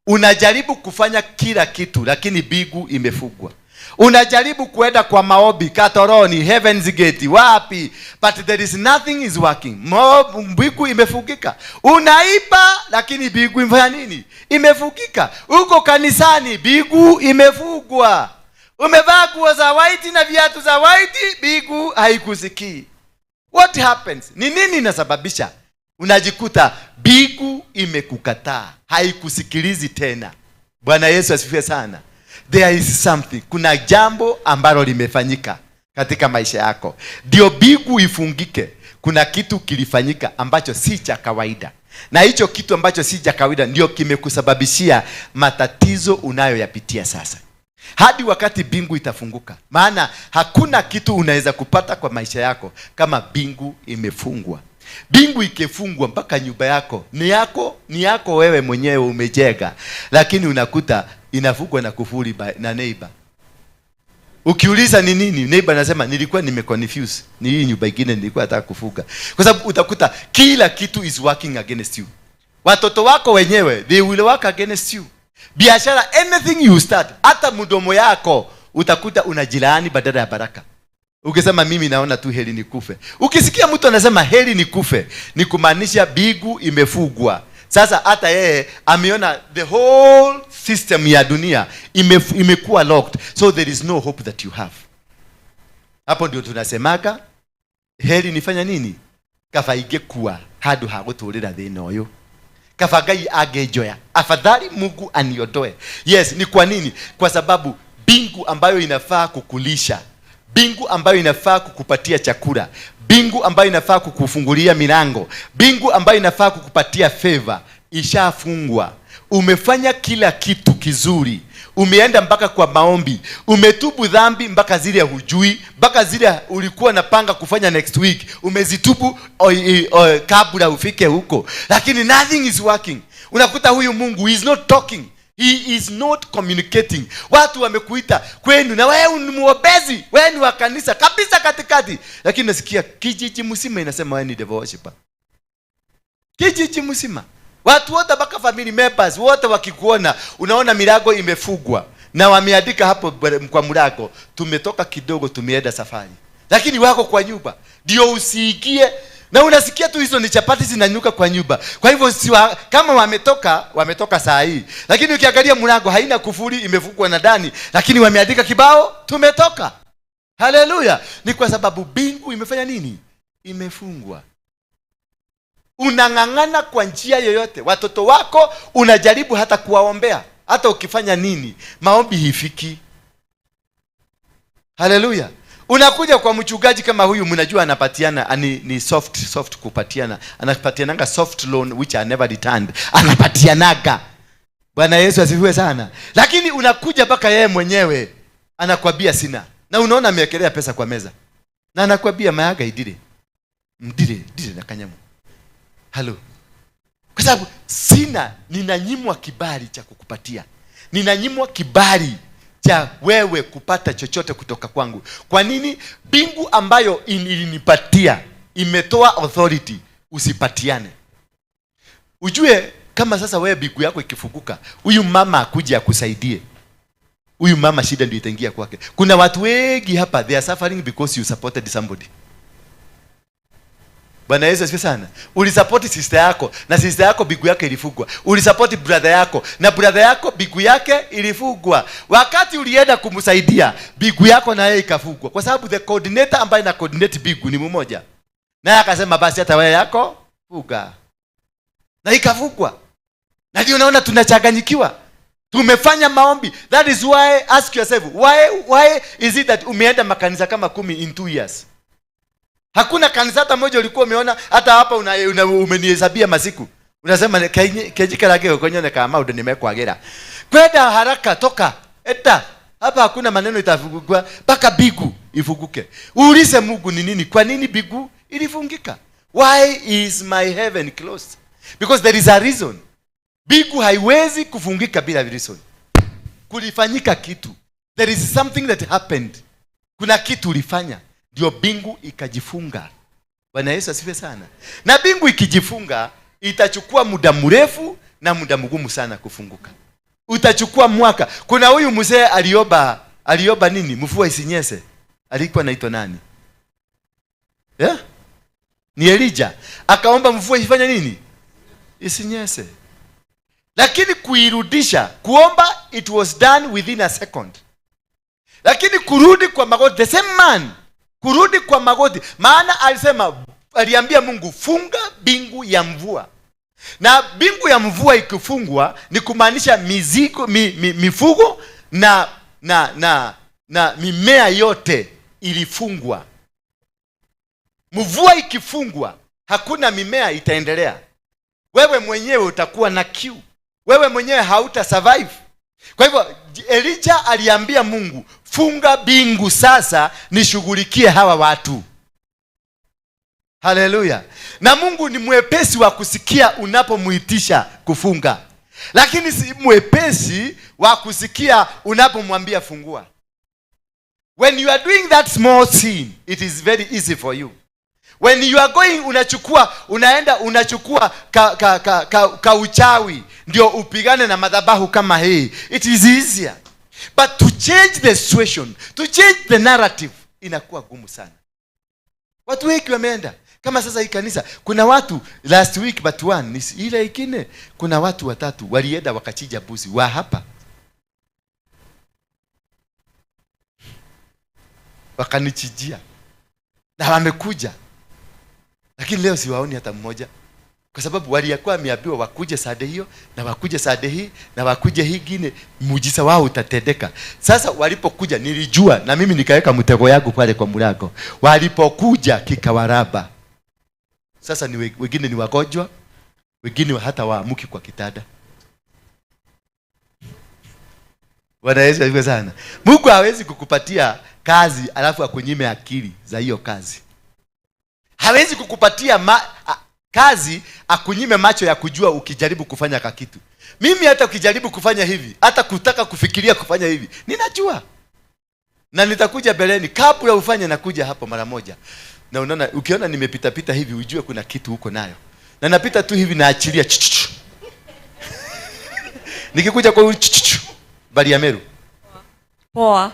Unajaribu kufanya kila kitu lakini mbingu imefungwa. Unajaribu kuenda kwa maombi Katoroni, Heaven's Gate, wapi, but there is nothing is working. Mbingu imefungika. Unaiba lakini mbingu imefanya nini? Imefungika. Uko kanisani, mbingu imefungwa. Umevaa nguo za white na viatu za white, mbingu haikusikii. What happens? Ni nini inasababisha unajikuta mbingu imekukataa, haikusikilizi tena? Bwana Yesu asifiwe sana. There is something, kuna jambo ambalo limefanyika katika maisha yako ndio mbingu ifungike. Kuna kitu kilifanyika ambacho si cha kawaida, na hicho kitu ambacho si cha kawaida ndio kimekusababishia matatizo unayoyapitia sasa, hadi wakati mbingu itafunguka. Maana hakuna kitu unaweza kupata kwa maisha yako kama mbingu imefungwa. Mbingu ikifungwa, mpaka nyumba yako ni yako, ni yako wewe mwenyewe umejenga, lakini unakuta inafungwa na kufuli na neighbor. Ukiuliza ni nini, neighbor anasema, "Nilikuwa nimeconfuse, ni hii nyumba ingine nilikuwa nataka kufunga." Kwa sababu utakuta kila kitu is working against you. Watoto wako wenyewe, they will work against you. Biashara, anything you start, hata mdomo yako utakuta unajilaani badala ya baraka, ukisema, "Mimi naona tu heri nikufe." Ukisikia mtu anasema heri nikufe, ni kumaanisha mbingu imefungwa. Sasa hata yeye ameona the whole system ya dunia imekuwa locked, so there is no hope that you have. Hapo ndio tunasemaga, heri nifanya nini, kaba ingĩkua handũ ha gũtũrĩra thĩna ũyũ, kaba Ngai angenjoya, afadhali Mungu aniondoe. Yes, ni kwa nini? Kwa sababu mbingu ambayo inafaa kukulisha, mbingu ambayo inafaa kukupatia chakula, mbingu ambayo inafaa kukufungulia milango, mbingu ambayo inafaa kukupatia favor ishafungwa. Umefanya kila kitu kizuri, umeenda mpaka kwa maombi, umetubu dhambi mpaka zile hujui, mpaka zile ulikuwa napanga kufanya next week umezitubu kabla ufike huko, lakini nothing is working. Unakuta huyu Mungu, he is not talking, he is not communicating. Watu wamekuita kwenu na wewe ni mwombezi, wewe ni wa kanisa kabisa katikati, lakini nasikia kijiji mzima inasema wewe ni devil worshiper. Kijiji mzima, watu wote, mpaka family members wote wakikuona, unaona milango imefungwa na wameandika hapo kwa mlango, "Tumetoka kidogo, tumeenda safari," lakini wako kwa nyumba ndio usiingie, na unasikia tu hizo ni chapati zinanyuka kwa nyumba. Kwa hivyo kama wametoka, wametoka saa hii, lakini ukiangalia mlango haina kufuli, imefungwa na ndani, lakini wameandika kibao, "Tumetoka." Haleluya! Ni kwa sababu mbingu imefanya nini? Imefungwa. Unang'ang'ana kwa njia yoyote. Watoto wako unajaribu hata kuwaombea, hata ukifanya nini, maombi hifiki. Haleluya! Unakuja kwa mchungaji kama huyu, mnajua anapatiana ni soft soft kupatiana, anapatianaga soft loan which are never returned, anapatianaga. Bwana Yesu asifiwe sana. Lakini unakuja mpaka yeye mwenyewe anakwambia, "Sina," na unaona amewekelea pesa kwa meza na anakwambia, "Mayaga idire ndire ndire na kanyamu halo, kwa sababu sina, ninanyimwa kibali cha kukupatia, ninanyimwa kibali cha wewe kupata chochote kutoka kwangu." Kwa nini? Mbingu ambayo ilinipatia imetoa authority usipatiane. Ujue kama sasa wewe mbingu yako ikifunguka, huyu mama akuja akusaidie, huyu mama shida ndio itaingia kwake. Kuna watu wengi hapa, they are suffering because you supported somebody. Bwana Yesu asifiwe sana. Ulisupport sister yako na sister yako mbingu yake ilifungwa. Ulisupport brother yako na brother yako mbingu yake ilifungwa. Wakati ulienda kumsaidia, mbingu yako na yeye ikafungwa. Kwa sababu the coordinator ambaye na coordinate mbingu ni mmoja. Naye akasema, "Basi hata wewe yako funga." Na ikafungwa. Na ndio unaona tunachanganyikiwa. Tumefanya maombi. That is why ask yourself, why is it that umeenda makanisa kama 10 in 2 years? Hakuna kanisa hata moja ulikuwa umeona. Hata hapa umenihesabia masiku. Unasema kejikarage kwenye kama maundu nimekwagira. Kwenda haraka, toka. Eta hapa hakuna maneno itafungua mpaka mbingu ifunguke. Uulize Mungu ni nini? Kwa nini mbingu ilifungika? Why is my heaven closed? Because there is a reason. Mbingu haiwezi kufungika bila reason. Kulifanyika kitu. There is something that happened. Kuna kitu ulifanya ndio mbingu ikajifunga. Bwana Yesu asifiwe sana. Na mbingu ikijifunga, itachukua muda mrefu na muda mgumu sana kufunguka. Utachukua mwaka. Kuna huyu mzee aliomba nini? Mvua isinyeshe. Alikuwa anaitwa nani? Yeah? Ni Elijah. Akaomba mvua ifanye nini? Isinyeshe. Lakini kuirudisha, kuomba, it was done within a second. Lakini kurudi kwa magoti, the same man, kurudi kwa magoti, maana alisema Aliambia Mungu, funga bingu ya mvua. Na bingu ya mvua ikifungwa ni kumaanisha mizigo, mifugo na mimea yote ilifungwa. Mvua ikifungwa, hakuna mimea itaendelea. Wewe mwenyewe utakuwa na kiu. Wewe mwenyewe hauta survive. Kwa hivyo Elijah aliambia Mungu, funga bingu sasa nishughulikie hawa watu. Haleluya. Na Mungu ni mwepesi wa kusikia unapomuitisha kufunga, lakini si mwepesi wa kusikia unapomwambia fungua. When you are doing that small sin, it is very easy for you. When you are going, unachukua, unaenda unachukua ka uchawi ndio upigane na madhabahu kama hii, it is easier. But to change the situation, to change the narrative, inakuwa gumu sana. Watu wengi wameenda. Kama sasa hii kanisa, kuna watu last week but one, ni ile ingine, kuna watu watatu walienda wakachinja mbuzi wa hapa. Wakanichinjia. Na wamekuja. Lakini leo siwaoni hata mmoja. Kwa sababu walikuwa wameambiwa wakuje sade hiyo, na wakuje sade hii, na wakuje hii ingine, muujiza wao utatendeka. Sasa walipokuja nilijua, na mimi nikaweka mtego yangu pale kwa mlango. Walipokuja kikawaraba. Sasa ni wengine ni wagonjwa, wengine hata waamuki kwa kitanda. Bwana Yesu asifiwe sana. Mungu hawezi kukupatia kazi alafu akunyime akili za hiyo kazi. Hawezi kukupatia kazi akunyime macho ya kujua ukijaribu kufanya kakitu. Mimi hata ukijaribu kufanya hivi, hata kutaka kufikiria kufanya hivi, ninajua. Na nitakuja beleni kabla ufanye, nakuja hapo mara moja. Na unaona, ukiona nimepita pita hivi ujue kuna kitu huko nayo. Na napita tu hivi naachilia. Nikikuja kwa chuchuchu. Bali ya Meru. Poa.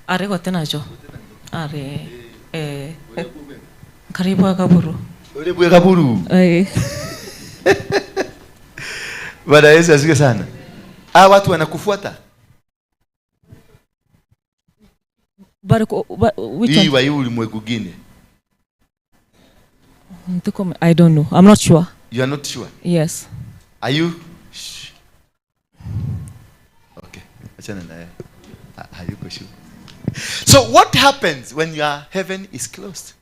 Are kwa tena jo. Are. Karibu kaburu. Karibu kaburu. Bwana Yesu asifiwe sana. Watu wanakufuata. Bariko which one? Hii ulimwengu gine. I don't know. I'm not sure. You are not sure? Yes. Are you? Shh. Okay. Achana na yeye. Hayuko sure. So what happens when your heaven is closed?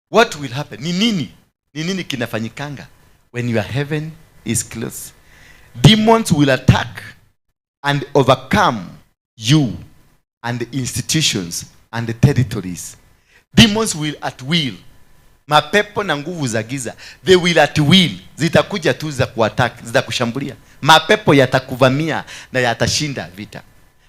What will happen? Ni nini? Ni nini kinafanyikanga when your heaven is closed? Demons will attack and overcome you and the institutions and the territories. Demons will at will. Mapepo na nguvu za giza, they will at will. Zitakuja tu za kuattack, zitakushambulia. Mapepo yatakuvamia na yatashinda vita.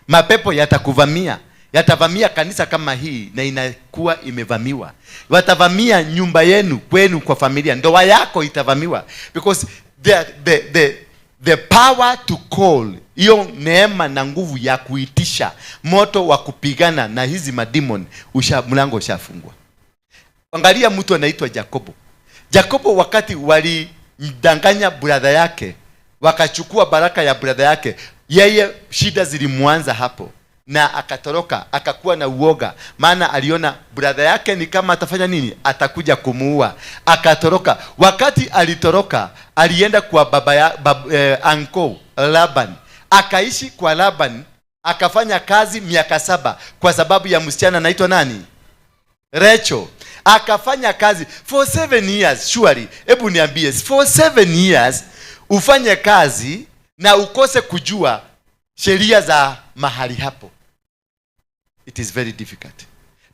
Mapepo yatakuvamia, yatavamia kanisa kama hii na inakuwa imevamiwa. Watavamia nyumba yenu, kwenu, kwa familia. Ndoa yako itavamiwa. Because the power to call, hiyo neema na nguvu ya kuitisha moto wa kupigana na hizi mademon, mlango ushafungwa. Angalia mtu anaitwa Jakobo. Jakobo wakati walimdanganya brother yake, wakachukua baraka ya brother yake, yeye shida zilimuanza hapo na akatoroka, akakuwa na uoga, maana aliona brother yake ni kama atafanya nini, atakuja kumuua. Akatoroka. Wakati alitoroka, alienda kwa baba ya, uncle Laban. Akaishi kwa Laban, akafanya kazi miaka 7 kwa sababu ya msichana anaitwa nani? Rachel. Akafanya kazi for 7 years surely. Hebu niambie, for 7 years ufanye kazi na ukose kujua sheria za mahali hapo. It is very difficult.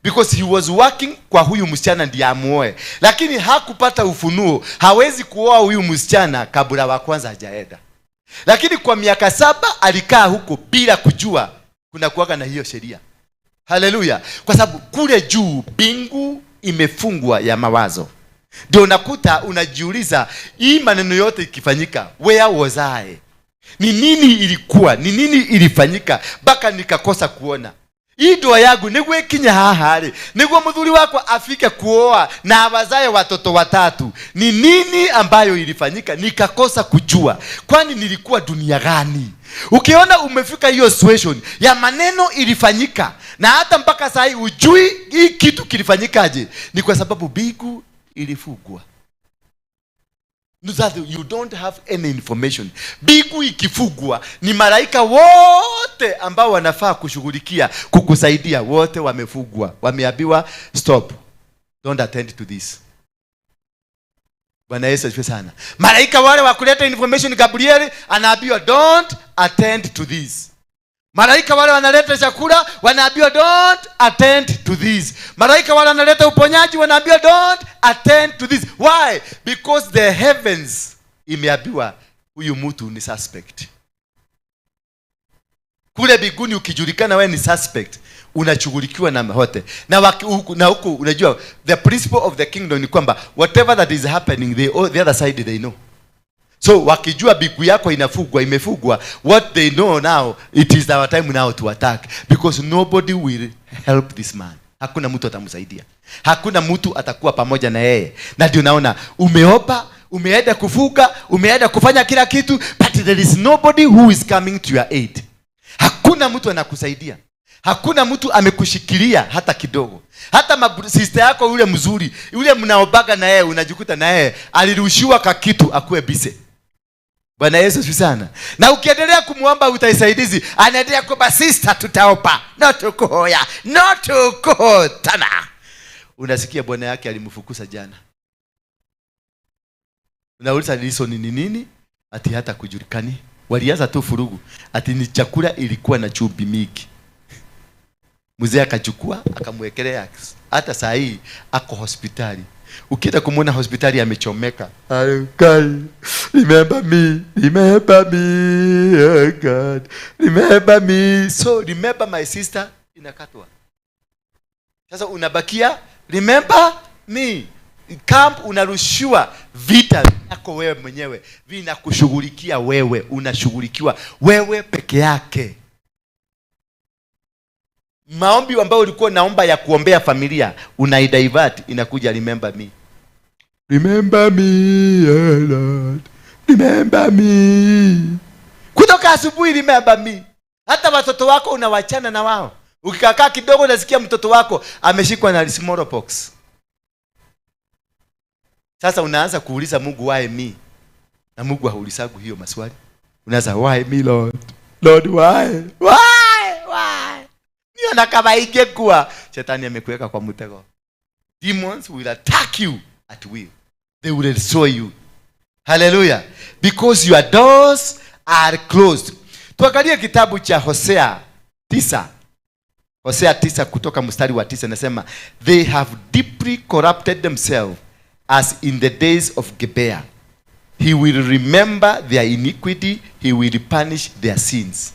Because he was working kwa huyu msichana ndiye amuoe. Lakini hakupata ufunuo, hawezi kuoa huyu msichana kabla wa kwanza hajaenda. Lakini kwa miaka 7 alikaa huko bila kujua kuna kuwaga na hiyo sheria. Haleluya. Kwa sababu kule juu mbingu imefungwa ya mawazo. Ndio unakuta unajiuliza hii maneno yote ikifanyika, where was I? Ni nini ilikuwa? Ni nini ilifanyika mpaka nikakosa kuona? Hii ndoa yangu niguo ikinye haha rĩ, niguo muthuri wakwa afike kuoa na awazae watoto watatu. Ni nini ambayo ilifanyika nikakosa kujua? Kwani nilikuwa dunia gani? Ukiona umefika hiyo situation ya maneno ilifanyika na hata mpaka saa hii ujui hii kitu kilifanyikaje, ni kwa sababu bigu ilifugwa. That you don't have any information. Bigu ikifugwa ni malaika wote ambao wanafaa kushughulikia kukusaidia wote wamefugwa, wameambiwa stop, don't attend to this. Bwana Yesu asifiwe sana. Malaika wale wa kuleta information, Gabriel anaambiwa don't attend to this. Malaika wale wanaleta chakula wanaambiwa don't attend to this. Malaika wale wanaleta uponyaji wanaambiwa don't attend to this. Why? Because the heavens imeambiwa huyu mtu ni suspect. Kule biguni ukijulikana wewe ni suspect, unashughulikiwa na hote. Na huku unajua the principle of the kingdom ni kwamba whatever that is happening, the other side they know. So wakijua bigu yako inafugwa, imefugwa, what they know now, it is our time now to attack, because nobody will help this man. Hakuna mtu atamsaidia. Hakuna mtu atakuwa pamoja na yeye. Na ndio naona umeopa, umeenda kufuga, umeenda kufanya kila kitu, but there is nobody who is coming to your aid. Hakuna mtu anakusaidia. Hakuna mtu amekushikilia hata kidogo. Hata sister yako yule mzuri, yule mnaobaga na yeye, unajikuta na yeye alirushiwa kakitu akuwe bise. Bwana Yesu asifiwe sana. Na ukiendelea kumuomba utaisaidizi, anaendelea kwamba sister tutaopa, no tukuhoya, no tukuhotana. Unasikia bwana yake alimfukuza jana. Unauliza reason ni nini? Ati hata kujulikani. Walianza tu furugu. Ati ni chakula ilikuwa na chumvi mingi. Mzee akachukua akamwekelea. Hata saa hii ako hospitali. Ukienda kumuona hospitali amechomeka. Remember me, remember me, oh God, remember me. So remember my sister inakatwa. Sasa unabakia remember me. Camp unarushiwa vita yako wewe mwenyewe, vinakushughulikia wewe, unashughulikiwa wewe peke yake. Maombi ambayo ulikuwa naomba ya kuombea familia unaidivert, inakuja remember me. Remember me, oh Lord. Remember me. Kutoka asubuhi remember me. Hata watoto wako unawachana na wao. Ukikaa kidogo unasikia mtoto wako ameshikwa na smallpox. Sasa unaanza kuuliza Mungu why me? Na Mungu haulizagu hiyo maswali. Unaanza why me Lord? Lord why? Why? Why? Niona kama ingekuwa shetani amekuweka kwa mtego. Demons will attack you at will. They will destroy you. Hallelujah. Because your doors are closed. Tuangalie kitabu cha Hosea 9. Hosea 9 kutoka mstari wa 9 nasema, they have deeply corrupted themselves as in the days of Gibeah. He will remember their iniquity, he will punish their sins.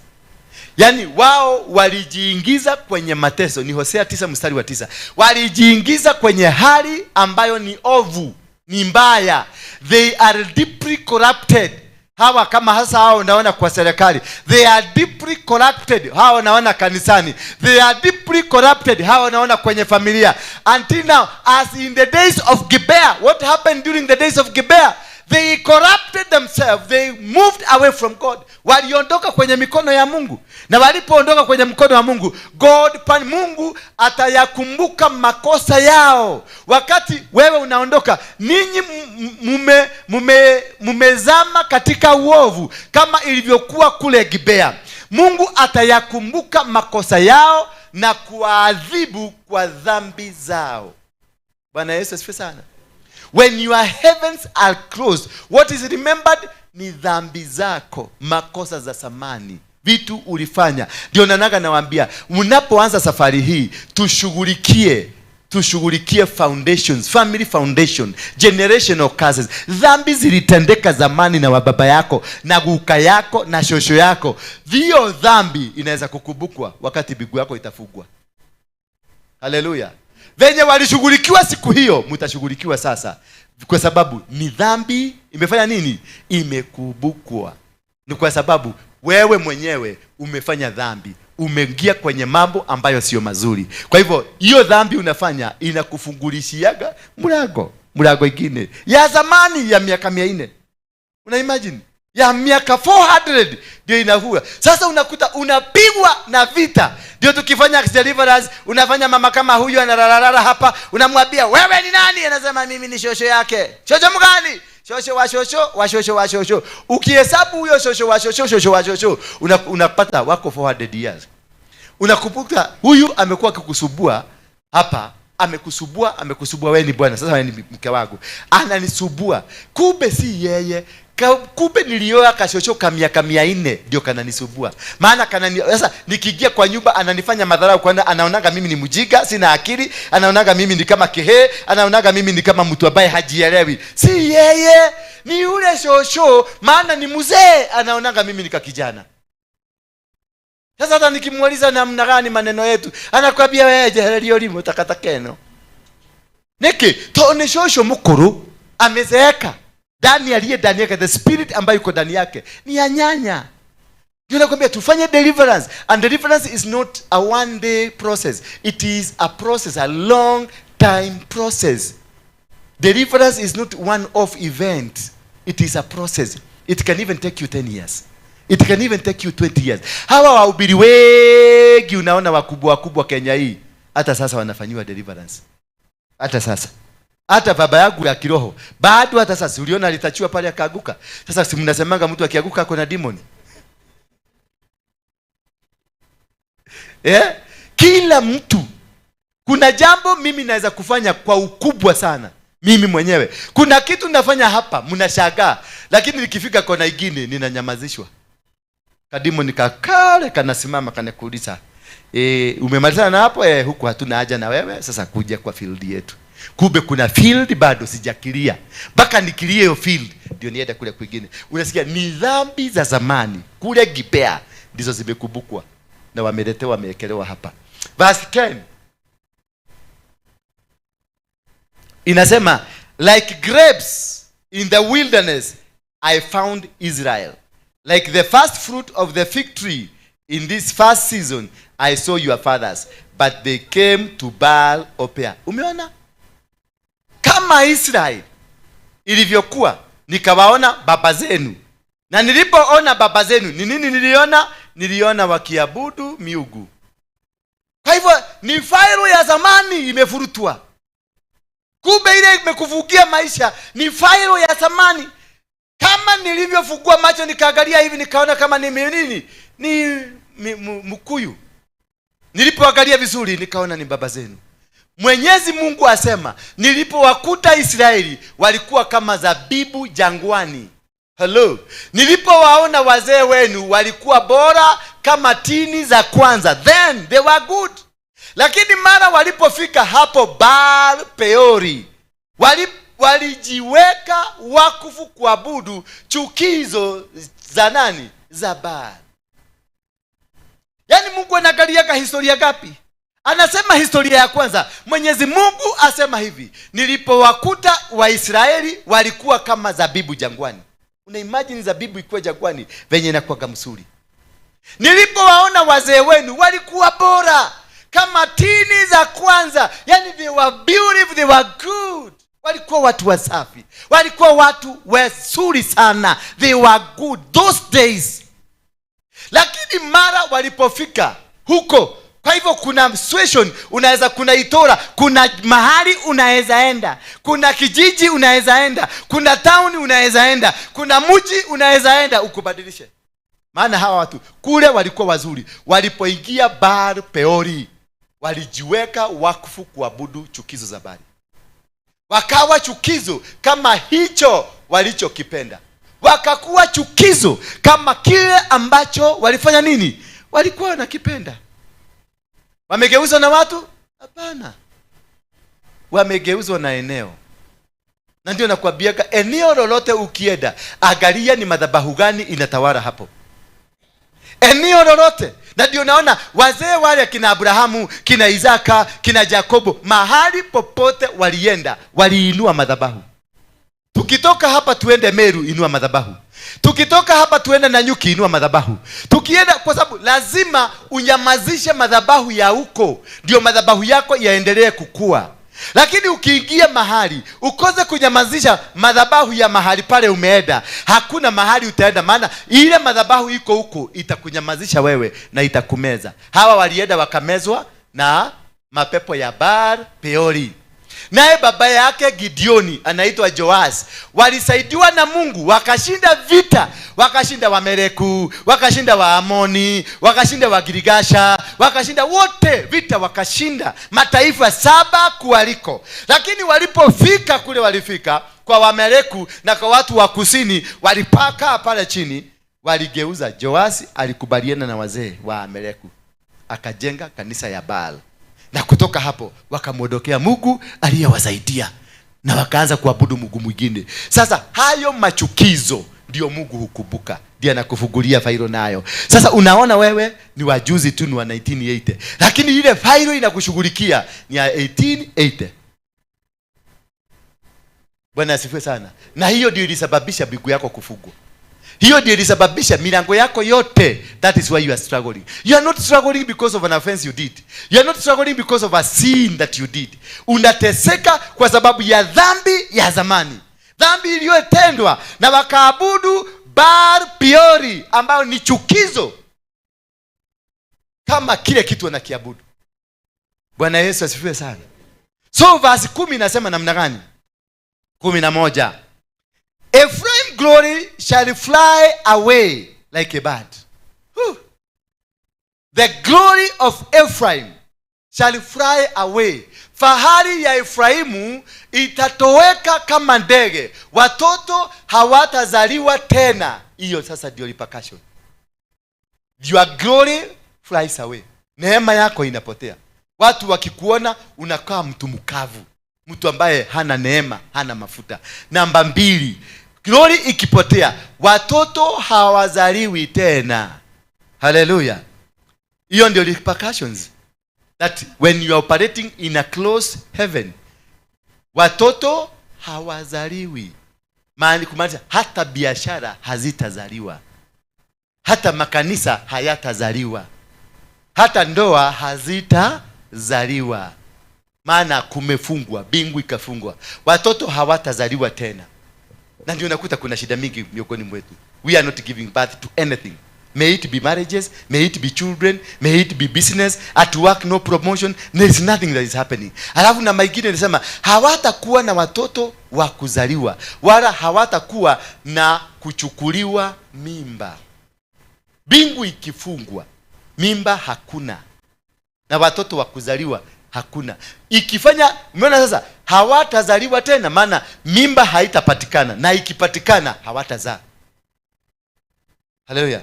Yani wao walijiingiza kwenye mateso. Ni Hosea 9 mstari wa 9. Walijiingiza kwenye hali ambayo ni ovu, ni mbaya. They are deeply corrupted. Hawa kama hasa hao unaona kwa serikali, they are deeply corrupted. Hawa unaona kanisani, they are deeply corrupted. Hawa unaona kwenye familia. Until now, as in the days of Gibeah. What happened during the days of Gibeah? They corrupted themselves. They moved away from God. Waliondoka kwenye mikono ya Mungu. Na walipoondoka kwenye mkono wa Mungu, God pan Mungu atayakumbuka makosa yao. Wakati wewe unaondoka, ninyi mumezama katika uovu kama ilivyokuwa kule Gibea. Mungu atayakumbuka makosa yao na kuadhibu kwa dhambi zao. Bwana Yesu asifiwe sana. When your heavens are closed, what is remembered? Ni dhambi zako, makosa za zamani, vitu ulifanya. Ndio nanaga nawaambia, mnapoanza safari hii, tushughulikie foundations, family foundation, generational curses. Dhambi zilitendeka zamani na wababa yako, na guka yako, na shosho yako. Hiyo dhambi inaweza kukumbukwa wakati bigu yako itafugwa. Haleluya. Venye walishughulikiwa siku hiyo, mtashughulikiwa sasa. Kwa sababu ni dhambi imefanya nini? Imekumbukwa. Ni kwa sababu wewe mwenyewe umefanya dhambi, Umeingia kwenye mambo ambayo sio mazuri. Kwa hivyo hiyo dhambi unafanya inakufungulishiaga mlango ingine ya zamani ya miaka 400. Una imagine? Ya miaka 400 ndio inahua. Sasa unakuta unapigwa na vita. Ndio tukifanya deliverance, unafanya mama kama huyu anararara hapa, unamwambia wewe ni nani? Anasema mimi ni shosho yake. Shosho mgani? Shosho wa shosho, wa shosho wa shosho. Ukihesabu huyo shosho wa shosho, shosho wa shosho, unapata wako 400 years. Unakumbuka huyu amekuwa akikusubua hapa, amekusubua wewe ni bwana, sasa wewe ni mke wangu. Ananisubua. Kumbe si yeye. Kumbe nilioa kashosho ka miaka 400 ndio kananisubua. Maana sasa nikiingia kwa nyumba ananifanya madharau, kwani anaonaga mimi ni mjinga, sina akili, anaonaga mimi ni kama kehe, anaonaga mimi ni kama mtu ambaye hajielewi. Si yeye, ni yule shosho, maana ni mzee, anaonaga mimi ni kakijana. Sasa hata nikimuuliza namna gani maneno yetu, anakuambia wewe jehererio limo takatakeno. Niki, to ni shosho mkuru amezeeka. Ndani aliye ndani yake, the spirit ambayo iko ndani yake ni ya nyanya. Ndio nakwambia tufanye deliverance, and deliverance is not a one day process. It is a process, a long time process. Deliverance is not one off event. It is a process. It can even take you 10 years. It can even take you 20 years. Hawa wahubiri wengi unaona wakubwa wakubwa Kenya hii, hata sasa wanafanyiwa deliverance. Hata sasa. Hata baba yangu ya kiroho bado hata sasa, uliona alitachiwa pale akaaguka. Sasa si mnasemanga mtu akianguka ako na demon? Kila mtu. Kuna jambo mimi naweza kufanya kwa ukubwa sana mimi mwenyewe. Kuna kitu nafanya hapa mnashangaa, lakini nikifika kona ingine ninanyamazishwa. Kadimo nikakale kanasimama kanakuuliza, umemalizana na hapo? Huku hatuna haja na wewe, sasa kuja kwa field yetu. Kumbe kuna field bado sijakilia. Mpaka nikilie hiyo field ndio niende kule kwingine. Unasikia ni dhambi za zamani kule Gibea ndizo zimekumbukwa na wameletewa, wameekelewa hapa. Verse 10 inasema, like grapes in the wilderness I found Israel. Like the first fruit of the fig tree in this first season I saw your fathers, but they came to Baal Opea. Umeona? Kama Israel ilivyokuwa, nikawaona baba zenu. Na nilipoona baba zenu, ni nini niliona? Niliona wakiabudu miungu. Kwa hivyo ni failo ya zamani imefurutwa. Kumbe ile imekuvukia maisha ni failo ya zamani. Kama nilivyofungua macho nikaangalia hivi nikaona kama ni nini? Ni mkuyu. Nilipoangalia vizuri nikaona ni baba zenu. Mwenyezi Mungu asema, nilipowakuta Israeli walikuwa kama zabibu jangwani. Hello. Nilipowaona wazee wenu walikuwa bora kama tini za kwanza. Then they were good. Lakini mara walipofika hapo Baal Peori, walijiweka wakufu kuabudu chukizo za nani? Za Baal. Yaani Mungu anaangalia historia gapi? Anasema historia ya kwanza. Mwenyezi Mungu asema hivi, nilipowakuta Waisraeli walikuwa kama zabibu jangwani. Una imagine zabibu ikuwa jangwani venye inakuwa msuri. Nilipowaona wazee wenu walikuwa bora kama tini za kwanza. Yaani they were beautiful, they were good. Walikuwa watu wasafi, walikuwa watu wazuri sana. They were good those days. Lakini mara walipofika huko, kwa hivyo kuna situation unaweza, kuna Itora, kuna mahali unaweza enda, kuna kijiji unaweza enda, kuna town unaweza enda, kuna mji unaweza enda ukubadilishe. Maana hawa watu kule walikuwa wazuri, walipoingia Baal Peori walijiweka wakfu kuabudu chukizo za Baali. Wakawa chukizo kama hicho walichokipenda. Wakakuwa chukizo kama kile ambacho walifanya nini? Walikuwa wanakipenda. Wamegeuzwa na watu? Hapana. Wamegeuzwa na eneo. Na ndio nakwambia eneo lolote ukienda, angalia ni madhabahu gani inatawala hapo. Eneo lolote. Na ndio naona wazee wale kina Abrahamu, kina Isaka, kina Jakobo, mahali popote walienda, waliinua madhabahu. Tukitoka hapa tuende Meru, inua madhabahu. Tukitoka hapa tuende Nanyuki, inua madhabahu. Tukienda, kwa sababu lazima unyamazishe madhabahu ya huko, ndio madhabahu yako yaendelee kukua. Lakini ukiingia mahali ukose kunyamazisha madhabahu ya mahali pale umeenda, hakuna mahali utaenda, maana ile madhabahu iko huko itakunyamazisha wewe na itakumeza. Hawa walienda wakamezwa na mapepo ya Baal Peori. Naye baba yake Gideoni anaitwa Joas, walisaidiwa na Mungu wakashinda vita, wakashinda Wameleku, wakashinda Waamoni, wakashinda Wagirigasha, wakashinda wote vita, wakashinda mataifa 7 kualiko. Lakini walipofika kule, walifika kwa Wameleku na kwa watu wa kusini, walipaka pale chini, waligeuza. Joas alikubaliana na wazee wa Ameleku, akajenga kanisa ya Baal. Na kutoka hapo wakamwondokea Mungu aliyewasaidia na wakaanza kuabudu Mungu mwingine. Sasa hayo machukizo ndio Mungu hukumbuka, ndiye anakufungulia failo nayo. Sasa unaona wewe ni wajuzi tu, ni wa 1980, lakini ile failo inakushughulikia ni ya 1880. Bwana asifiwe sana. Na hiyo ndio ilisababisha mbingu yako kufungwa. Hiyo ndio ilisababisha milango yako yote. That is why you are struggling. You are not struggling because of an offense you did. You are not struggling because of a sin that you did. Unateseka kwa sababu ya dhambi ya zamani, dhambi iliyotendwa na wakaabudu Baal Peori, ambayo ni chukizo kama kile kitu wanakiabudu. Bwana Yesu asifiwe sana. So verse 10 inasema namna gani? 11. Ephraim glory shall fly away like a bird. Whew. The glory of Ephraim shall fly away. Fahari ya Efraimu itatoweka kama ndege. Watoto hawatazaliwa tena. Hiyo sasa ndio repercussion. Your glory flies away. Neema yako inapotea. Watu wakikuona unakaa mtu mkavu, mtu ambaye hana neema, hana mafuta. Namba 2, glory ikipotea, watoto hawazaliwi tena. Hallelujah. Hiyo ndio repercussions. That when you are operating in a closed heaven, watoto hawazaliwi. Maana kumaanisha hata biashara hazitazaliwa, hata makanisa hayatazaliwa, hata ndoa hazitazaliwa. Maana kumefungwa, mbingu ikafungwa, watoto hawatazaliwa tena. Na ndio unakuta kuna shida mingi miongoni mwetu. We are not giving birth to anything. May it be marriages, may it be children, may it be business, at work no promotion, there is nothing that is happening. Alafu na maingine inasema hawatakuwa na watoto wa kuzaliwa, wala hawatakuwa na kuchukuliwa mimba. Mbingu ikifungwa, mimba hakuna, na watoto wa kuzaliwa hakuna. Ikifanya, umeona sasa, hawatazaliwa tena, maana mimba haitapatikana, na ikipatikana hawatazaa. Haleluya.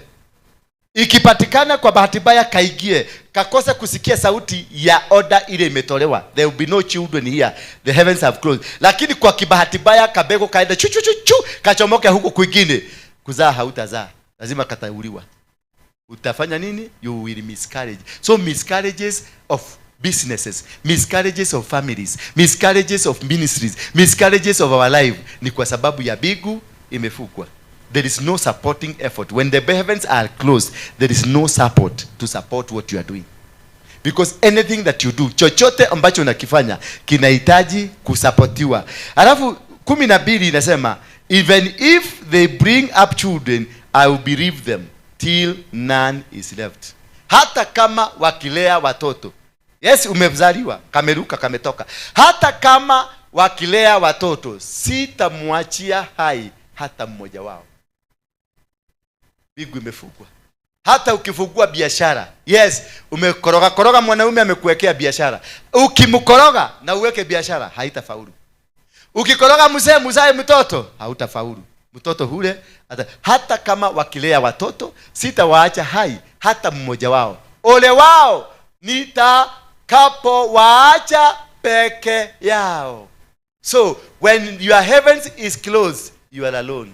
Ikipatikana kwa bahati mbaya kaigie, kakose kusikia sauti ya order ile imetolewa, there will be no children here, the heavens have closed. Lakini kwa kibahati mbaya kabego kaenda chu chu chu chu, kachomoke huko kwingine, kuzaa hautazaa, lazima katauliwa. Utafanya nini? You will miscarriage. So miscarriages of businesses, miscarriages of families, miscarriages of ministries, miscarriages of our life ni kwa sababu ya mbingu imefungwa. There is no supporting effort. When the heavens are closed, there is no support to support what you are doing. Because anything that you do, chochote ambacho unakifanya kinahitaji kusapotiwa. Alafu 12 inasema, even if they bring up children, I will bereave them till none is left. Hata kama wakilea watoto. Yes, umezaliwa, kameruka, kametoka. Hata kama wakilea watoto, sitamwachia hai hata mmoja wao. Mbingu imefungwa. Hata ukifungua biashara, yes, umekoroga koroga, mwanaume amekuwekea biashara. Ukimkoroga na uweke biashara, haitafaulu. Ukikoroga mzee, mzae mtoto, hautafaulu. Mtoto hule, hata kama wakilea watoto, sitawaacha hai hata mmoja wao. Ole wao nitakapowaacha peke yao. So when your heavens is closed, you are alone.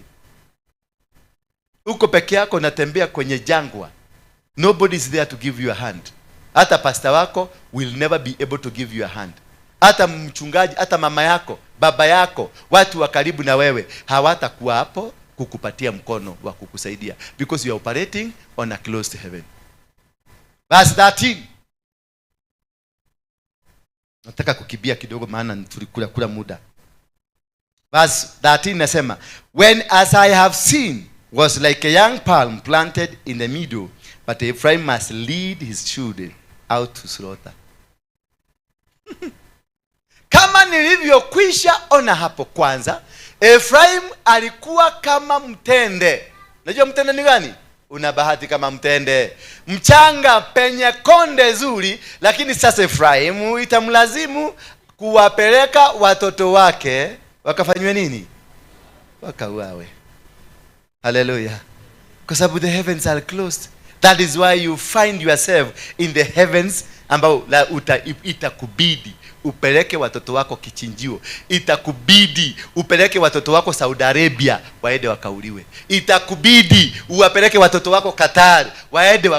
Uko peke yako, unatembea kwenye jangwa. Nobody is there to give you a hand. Hata pastor wako will never be able to give you a hand. Hata mchungaji, hata mama yako, baba yako, watu wa karibu na wewe hawatakuwa hapo Kukupatia mkono wa kukusaidia, because you are operating on a closed heaven. Verse 13. Nataka kukimbia kidogo maana tulikula kula muda. Verse 13 inasema, "When as I have seen was like a young palm planted in the middle, but Ephraim must lead his children out to slaughter." Kama nilivyokwisha ona hapo kwanza, Ephraim alikuwa kama mtende. Najua mtende ni gani? Una bahati kama mtende mchanga penye konde zuri, lakini sasa Efraimu itamlazimu kuwapeleka watoto wake wakafanywe nini? Wakauawe. Haleluya! Kwa sababu the heavens are closed. That is why you find yourself in the heavens ambao itakubidi upeleke watoto wako kichinjio, itakubidi upeleke watoto wako Saudi Arabia waende wakauliwe, itakubidi uwapeleke watoto wako Qatar waende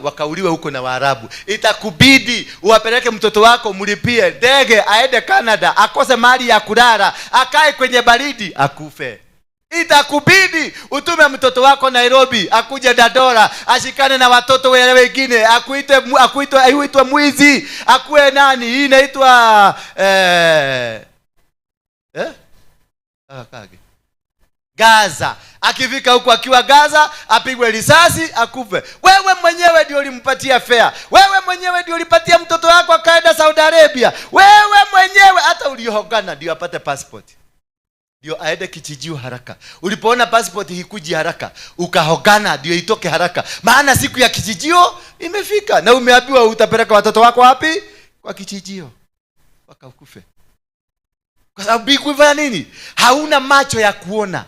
wakauliwe huko na Waarabu, itakubidi uwapeleke mtoto wako, mlipie ndege aende Canada, akose mali ya kulala, akae kwenye baridi, akufe. Itakubidi utume mtoto wako Nairobi akuje Dandora ashikane na watoto wale wengine, akuitwe mwizi, akuwe nani, hii inaitwa eh? Ah, kage Gaza. Akifika huku akiwa Gaza apigwe risasi akufe. Wewe mwenyewe ndio ulimpatia fare, wewe mwenyewe ndio ulipatia mtoto wako akaenda Saudi Arabia, wewe mwenyewe hata ulihongana ndio apate passport, ndio aende kichinjio haraka. Ulipoona passport hikuji haraka, ukahongana ndio itoke haraka, maana siku ya kichinjio imefika, na umeambiwa utapeleka watoto wako wapi? Kwa kichinjio, wakakufe. Kwa sababu kufanya nini? Hauna macho ya kuona,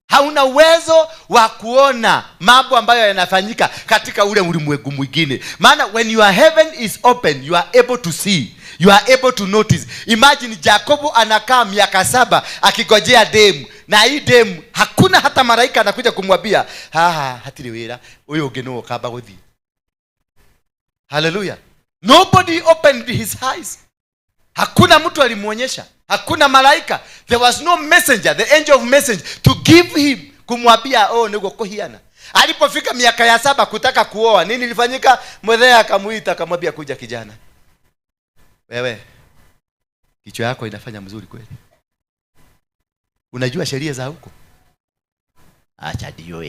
hauna uwezo wa kuona mambo ambayo yanafanyika katika ule ulimwengu mwingine. Maana when your heaven is open, you are able to see, you are able to notice. Imagine Jacobo anakaa miaka 7 akigojea demu, na hii demu hakuna hata malaika anakuja kumwambia haha hatiri wira uyu ungi nũũ ũkamba gũthiĩ. Hallelujah. Nobody opened his eyes. Hakuna mtu alimuonyesha, hakuna malaika. There was no messenger, the angel of message to give him, kumwambia, "Oh, niguo kuhiana." Alipofika miaka ya 7 kutaka kuoa, nini ilifanyika? Mzee akamuita akamwambia, "Kuja kijana, wewe kichwa yako inafanya mzuri kweli, unajua sheria za huko?" "Acha ndio."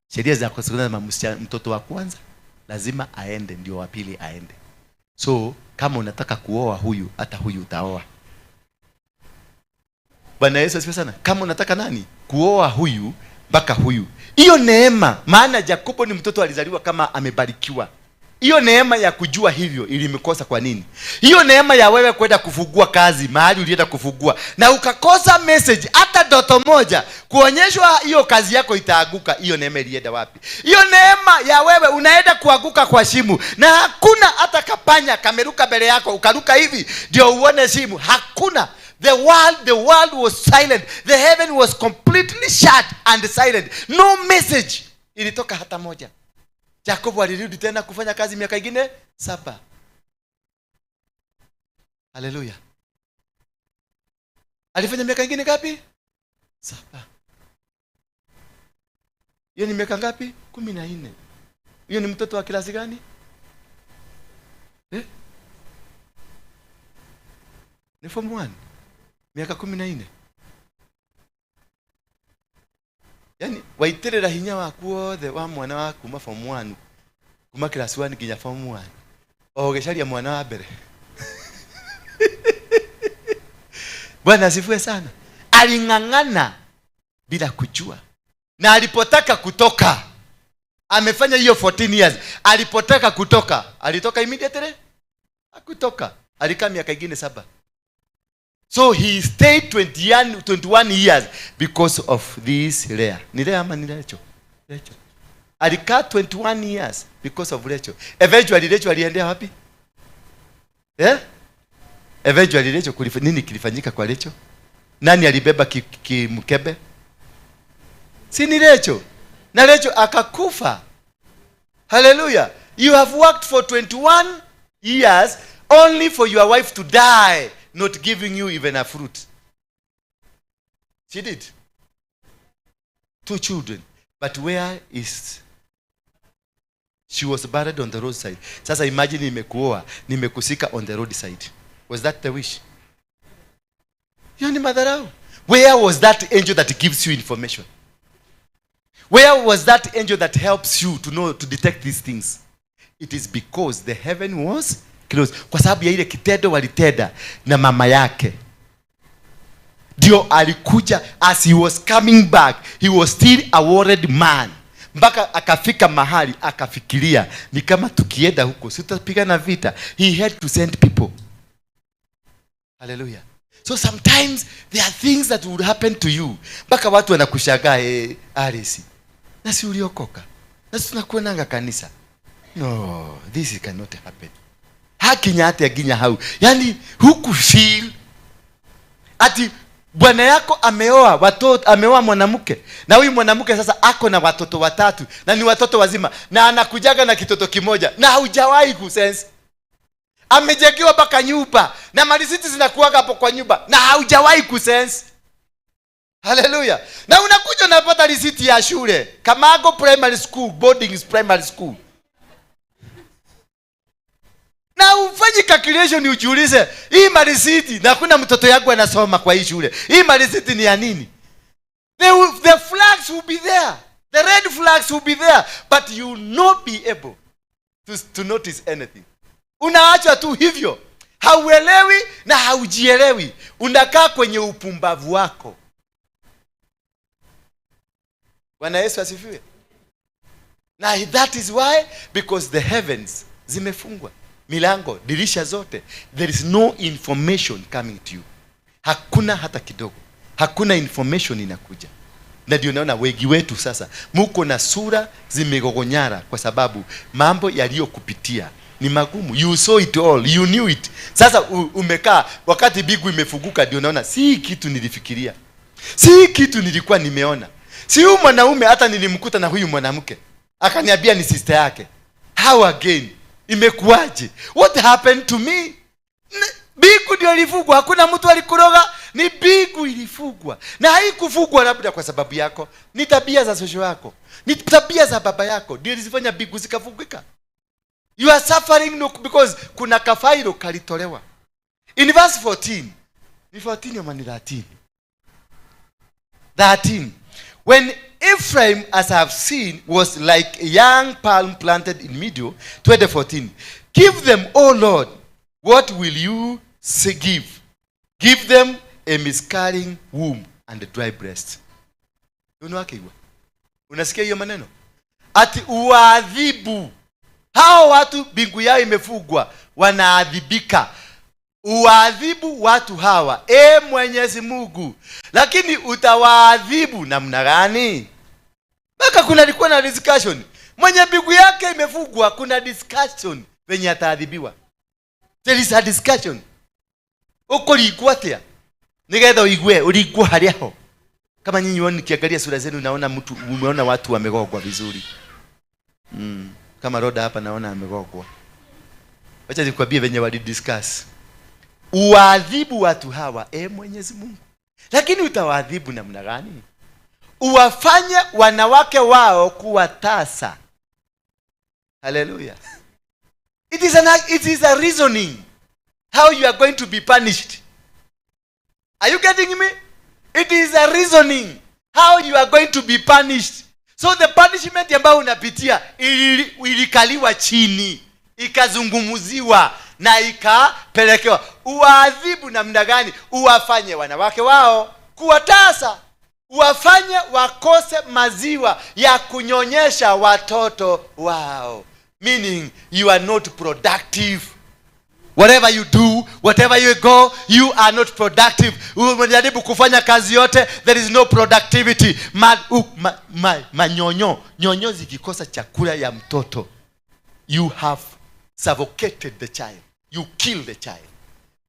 "Sheria za kusema mtoto wa kwanza lazima aende ndio wa pili aende. So kama unataka kuoa huyu, hata huyu utaoa." Bwana Yesu asifiwe sana. Kama unataka nani? Kuoa huyu mpaka huyu. Hiyo neema, maana Jakobo ni mtoto alizaliwa kama amebarikiwa. Hiyo neema ya kujua hivyo ilimkosa kwa nini? Hiyo neema ya wewe kwenda kufungua kazi mahali ulienda kufungua na ukakosa message hata ndoto moja kuonyeshwa hiyo kazi yako itaanguka, hiyo neema ilienda wapi? Hiyo neema ya wewe unaenda kuanguka kwa shimo na hakuna hata kapanya kameruka mbele yako ukaruka hivi ndio uone shimo, hakuna. The world was silent. The heaven was completely shut and silent. No message ilitoka hata moja. Jacobo alirudi tena kufanya kazi miaka ingine 7. Haleluya. Alifanya miaka ingine ngapi? 7. Hiyo ni miaka ngapi? 14. Hiyo ni mtoto wa klasi gani? Eh? Ni form 1. Miaka 14. Yaani waitirira hinya waku wothe wa mwana wa kuma form 1, kuma class 1 nginya form 1, o ũgĩcaria mwana wa mbere. Bwana asifiwe sana. Aling'ang'ana bila kujua, na alipotaka kutoka, amefanya hiyo 14 years, alipotaka kutoka alitoka immediately? Hakutoka, alikaa miaka ingine 7. So he stayed 21 years because of this Leah. Ni Leah ama ni Rachel? Rachel. Alikaa 21 years because of Rachel. Eventually Rachel aliendea wapi? Eventually Rachel nini kilifanyika kwa Rachel? Nani alibeba mkebe? Si ni Rachel? Na Rachel akakufa. Hallelujah. You have worked for 21 years only for your wife to die, not giving you even a fruit. She did. Two children. But where is she? Was buried on the roadside. Sasa imagine nimekuoa, nimekuzika on the roadside. Was that the wish? Hiyo ni madharau. Where was that angel that gives you information? Where was that angel that helps you to know, to detect these things? It is because the heaven was closed. Kwa sababu ya ile kitendo walitenda na mama yake, ndio alikuja. As he was coming back, he was still a worried man, mpaka akafika mahali akafikiria, ni kama tukienda huko sitapigana vita. He had to send people. Hallelujah. So sometimes there are things that would happen to you mpaka watu wanakushangaa, "Eh, Alice, na si uliokoka? Na si tunakuonanga kanisa? No, this cannot happen." Hakinya atia nginya hau, yani hukufeel ati bwana yako ameoa watoto, ameoa mwanamke, na huyu mwanamke sasa ako na watoto watatu na ni watoto wazima, na anakujaga na kitoto kimoja na haujawahi kusense. Amejengewa mpaka nyumba na marisiti zinakuwaga hapo kwa nyumba na haujawahi kusense. Haleluya. Na unakuja unapata risiti ya shule, Kamago Primary School, boarding primary school, na ufanye calculation, ujiulize, hii marisiti, na kuna mtoto yangu anasoma kwa hii shule, hii marisiti ni ya nini? The flags will be there, the red flags will be there, but you will not be able to notice anything. Unaachwa tu hivyo, hauelewi na haujielewi, unakaa kwenye upumbavu wako. Bwana Yesu asifiwe. Na that is why, because the heavens zimefungwa, milango, dirisha zote, there is no information coming to you. Hakuna hata kidogo, hakuna information inakuja. Na ndio naona wengi wetu sasa muko na sura zimegogonyara, kwa sababu mambo yaliyokupitia ni magumu. You saw it all, you knew it. Sasa umekaa, wakati mbingu imefunguka, ndio naona, si kitu nilifikiria, si kitu nilikuwa nimeona, si huyu mwanaume hata nilimkuta na huyu mwanamke akaniambia ni sister yake. How again? Imekuwaje? What happened to me? Mbingu ndio ilifungwa. Hakuna mtu alikuroga, ni mbingu ilifungwa. Na haikufungwa labda kwa sababu yako, ni tabia za shosho yako, ni tabia za baba yako ndio ilizifanya mbingu zikafungika. You are suffering, no, because kuna kafairo kalitolewa. In verse 14, ni 14 ama ni 13? 13. When Ephraim, as I have seen, was like a young palm planted in meadow. 2014. Give them, O Lord, what will you say give? Give them a miscarrying womb and a dry breast. Unawakiwa? Unasikia hiyo maneno? Ati uadhibu hao watu, mbingu yao imefungwa, wanaadhibika. Uadhibu watu hawa, e Mwenyezi Mungu, lakini utawaadhibu namna gani? Mpaka kuna alikuwa na discussion, mwenye mbingu yake imefungwa, kuna discussion venye ataadhibiwa. There is a discussion, ũkũringwo atĩa nigetha ũigue ũringwo harĩa ho. Kama nyinyi woni, nikiangalia sura zenu naona mtu, umeona watu wamegongwa vizuri. Kama Roda hapa naona amegongwa. Wacha nikwambie venye walidiscuss. Uadhibu watu hawa, e Mwenyezi Mungu, lakini utawaadhibu namna gani? Uwafanye wanawake wao kuwa tasa. Haleluya. It is a reasoning how you are going to be punished. Are you getting me? It is a reasoning how you are going to be punished. So the punishment ambayo unapitia ilikaliwa chini, ikazungumziwa na ikapelekewa. Uwaadhibu namna gani? Uwafanye wanawake wao kuwa tasa, uwafanye wakose maziwa ya kunyonyesha watoto wao, meaning you are not productive. Whatever you do, whatever you go, you are not productive. Umejaribu kufanya kazi yote, there is no productivity. Ma, u, ma, ma, manyonyo nyonyo zikikosa chakula ya mtoto, you have suffocated the child, you kill the child.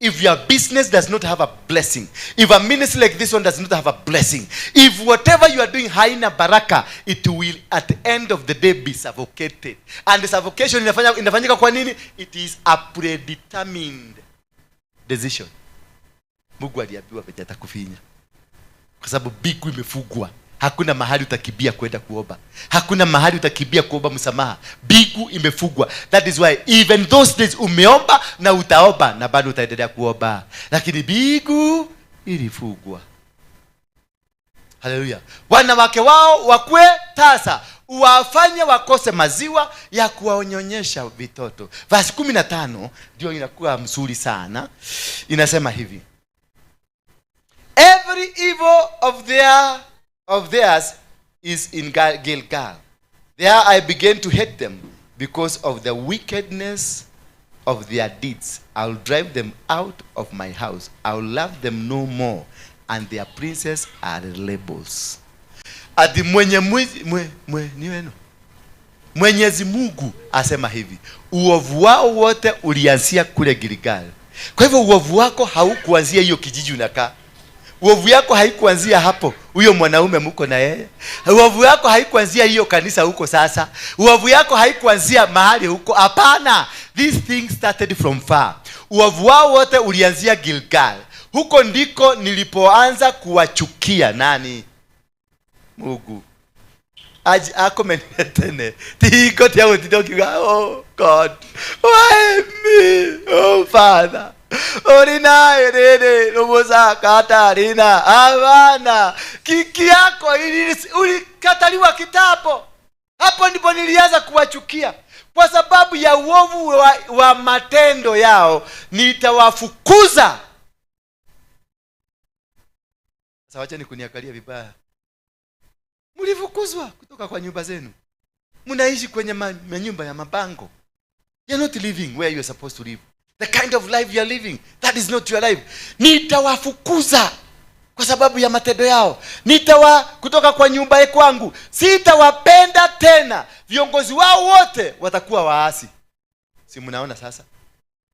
If your business does not have a blessing, if a ministry like this one does not have a blessing, if whatever you are doing haina baraka, it will at the end of the day be suffocated. And the suffocation inafanyika kwa nini? It is a predetermined decision. Mungu aliambiwa venye atakufinya kwa sababu mbingu imefungwa. Hakuna mahali utakimbia kwenda kuomba. Hakuna mahali utakimbia kuomba msamaha. Mbingu imefungwa. That is why even those days umeomba na utaomba na bado utaendelea kuomba, lakini mbingu ilifungwa. Haleluya. Wanawake wao wakue tasa, uwafanye wakose maziwa ya kuwaonyonyesha vitoto. Verse 15 ndio inakuwa mzuri sana. Inasema hivi: every evil of theirs is in Gilgal. There I began to hate them because of the wickedness of their deeds. I'll drive them out of my house. I'll love them no more, and their princes are rebels. Ati mwenye mwizi, mwe, mwe, ni wenu. Mwenyezi Mungu asema hivi, uovu wao wote ulianzia kule Gilgal. Kwa hivyo uovu wako haukuanzia hiyo kijiji unakaa. Uovu yako haikuanzia hapo, huyo mwanaume mko na yeye. Uovu yako haikuanzia hiyo kanisa huko sasa. Uovu yako haikuanzia mahali huko. Hapana, this thing started from far. Uovu wao wote ulianzia Gilgal. Huko ndiko nilipoanza kuwachukia. Nani? Mungu. Aji akomenetene. Tiko tia gũtinda ũkiuga, oh God, why me? Oh Father. Orina rere rumusa katarina hapana. Kiki yako ulikataliwa kitambo. Hapo ndipo nilianza kuwachukia kwa sababu ya uovu wa matendo yao. Nitawafukuza. Sasa wacha nikuniangalia vibaya. Mlifukuzwa kutoka kwa nyumba zenu. Mnaishi kwenye manyumba ya mabango. You're not living where you are supposed to live. The kind of life you are living, that is not your life. Nitawafukuza kwa sababu ya matendo yao. Nitawa kutoka kwa nyumba ya kwangu. Sitawapenda tena. Viongozi wao wote watakuwa waasi. Si mnaona sasa?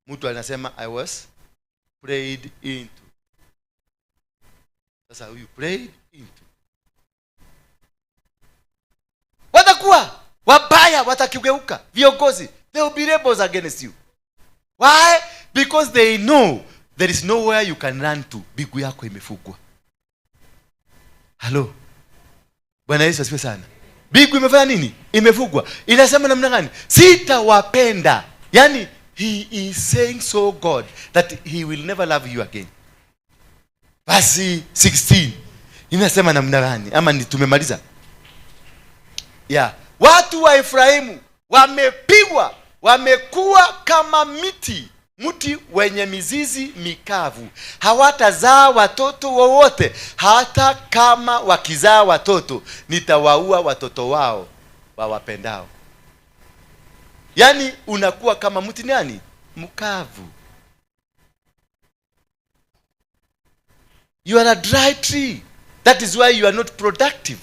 Mtu anasema I was prayed into. Sasa huyu prayed into. Watakuwa wabaya, watakigeuka. Viongozi, they will be rebels against you. Why? Because they know there is nowhere you can run to. Mbingu yako imefungwa. Hello. Bwana Yesu asifiwe sana. Mbingu imefanya nini? Imefungwa. Inasema namna gani? Sitawapenda. Yani he is saying so God that he will never love you again. Basi 16 inasema namna gani? Ama ni tumemaliza? Yeah. Watu wa Efraimu wamepigwa, wamekuwa kama miti, mti wenye mizizi mikavu. Hawatazaa watoto wowote, hata kama wakizaa watoto, nitawaua watoto wao wawapendao. Yani unakuwa kama mti nani? Mkavu. You are a dry tree. That is why you are not productive.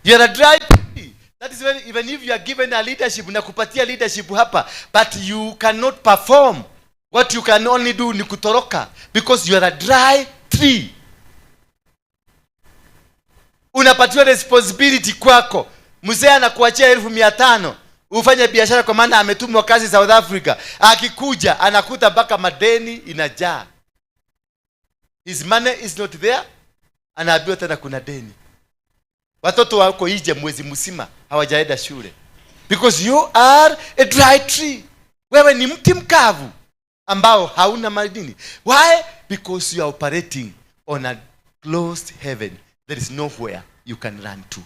You are a dry tree. That is when even if you are given a leadership, nakupatia leadership hapa, but you cannot perform. What you can only do ni kutoroka, because you are a dry tree. Unapatiwa responsibility kwako. Mzee anakuachia 500,000 ufanye biashara kwa maana ametumwa kazi South Africa. Akikuja anakuta mpaka madeni inajaa. His money is not there. Anaambiwa tena kuna deni. Watoto wako nje mwezi mzima hawajaenda shule. Because you are a dry tree. Wewe ni mti mkavu ambao hauna madini. Why? Because you are operating on a closed heaven. There is nowhere you can run to.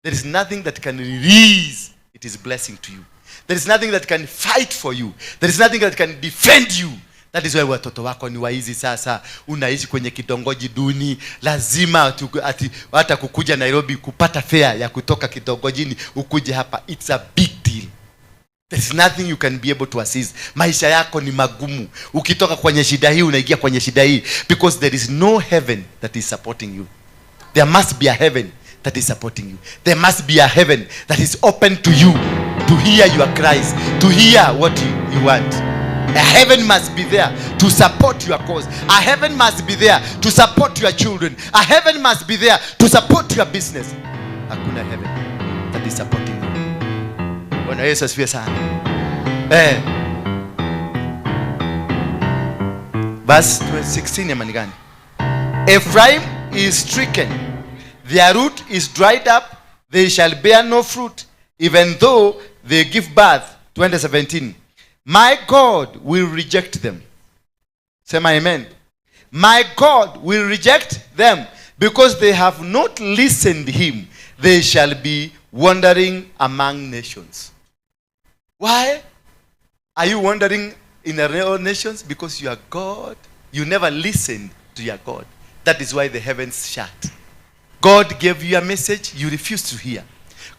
There is nothing that can release it is blessing to you. There is nothing that can fight for you. There is nothing that can defend you. That is why watoto wako ni waizi sasa. Unaishi kwenye kitongoji duni. Lazima hata kukuja Nairobi kupata fare ya kutoka kitongojini ukuje hapa. It's a big deal. There is nothing you can be able to assist. Maisha yako ni magumu. Ukitoka kwenye shida hii unaingia kwenye shida hii, because there is no heaven that is supporting you. There must be a heaven that is supporting you. There must be a heaven that is open to you to hear your cries, to hear what you want. A heaven must be there to support your cause. A heaven must be there to support your children. A heaven must be there to support your business. Hakuna heaven that is supporting you. Bwana Yesu asifiwe sana. Verse 16 ya mani gani? Ephraim is stricken. Their root is dried up, they shall bear no fruit, even though they give birth. 2017. My God will reject them. Sema amen. My God will reject them because they have not listened him. They shall be wandering among nations. Why are you wandering in the all nations? Because you are God. You never listened to your God. That is why the heavens shut. God gave you a message, you refused to hear.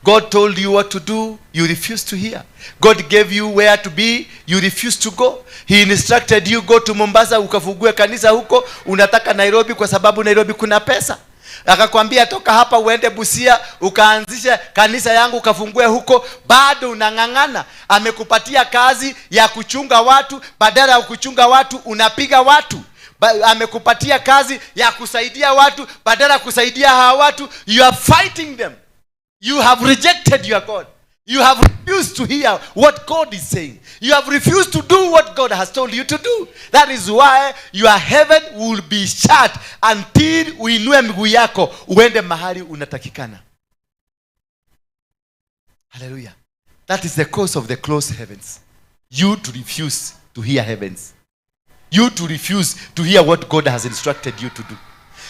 God told you what to do, you refused to hear. God gave you where to be, you refused to go. He instructed you, go to Mombasa ukafungue kanisa huko, unataka Nairobi kwa sababu Nairobi kuna pesa. Akakwambia toka hapa uende Busia ukaanzishe kanisa yangu ukafungue huko, bado unang'ang'ana. Amekupatia kazi ya kuchunga watu, badala ya kuchunga watu unapiga watu. Amekupatia kazi ya kusaidia watu, badala ya kusaidia hawa watu you are fighting them. You have rejected your God. You have refused to hear what God is saying. You have refused to do what God has told you to do. That is why your heaven will be shut until uinue miguu yako uende mahali unatakikana. Hallelujah. That is the cause of the closed heavens. You to refuse to hear heavens. You to refuse to hear what God has instructed you to do.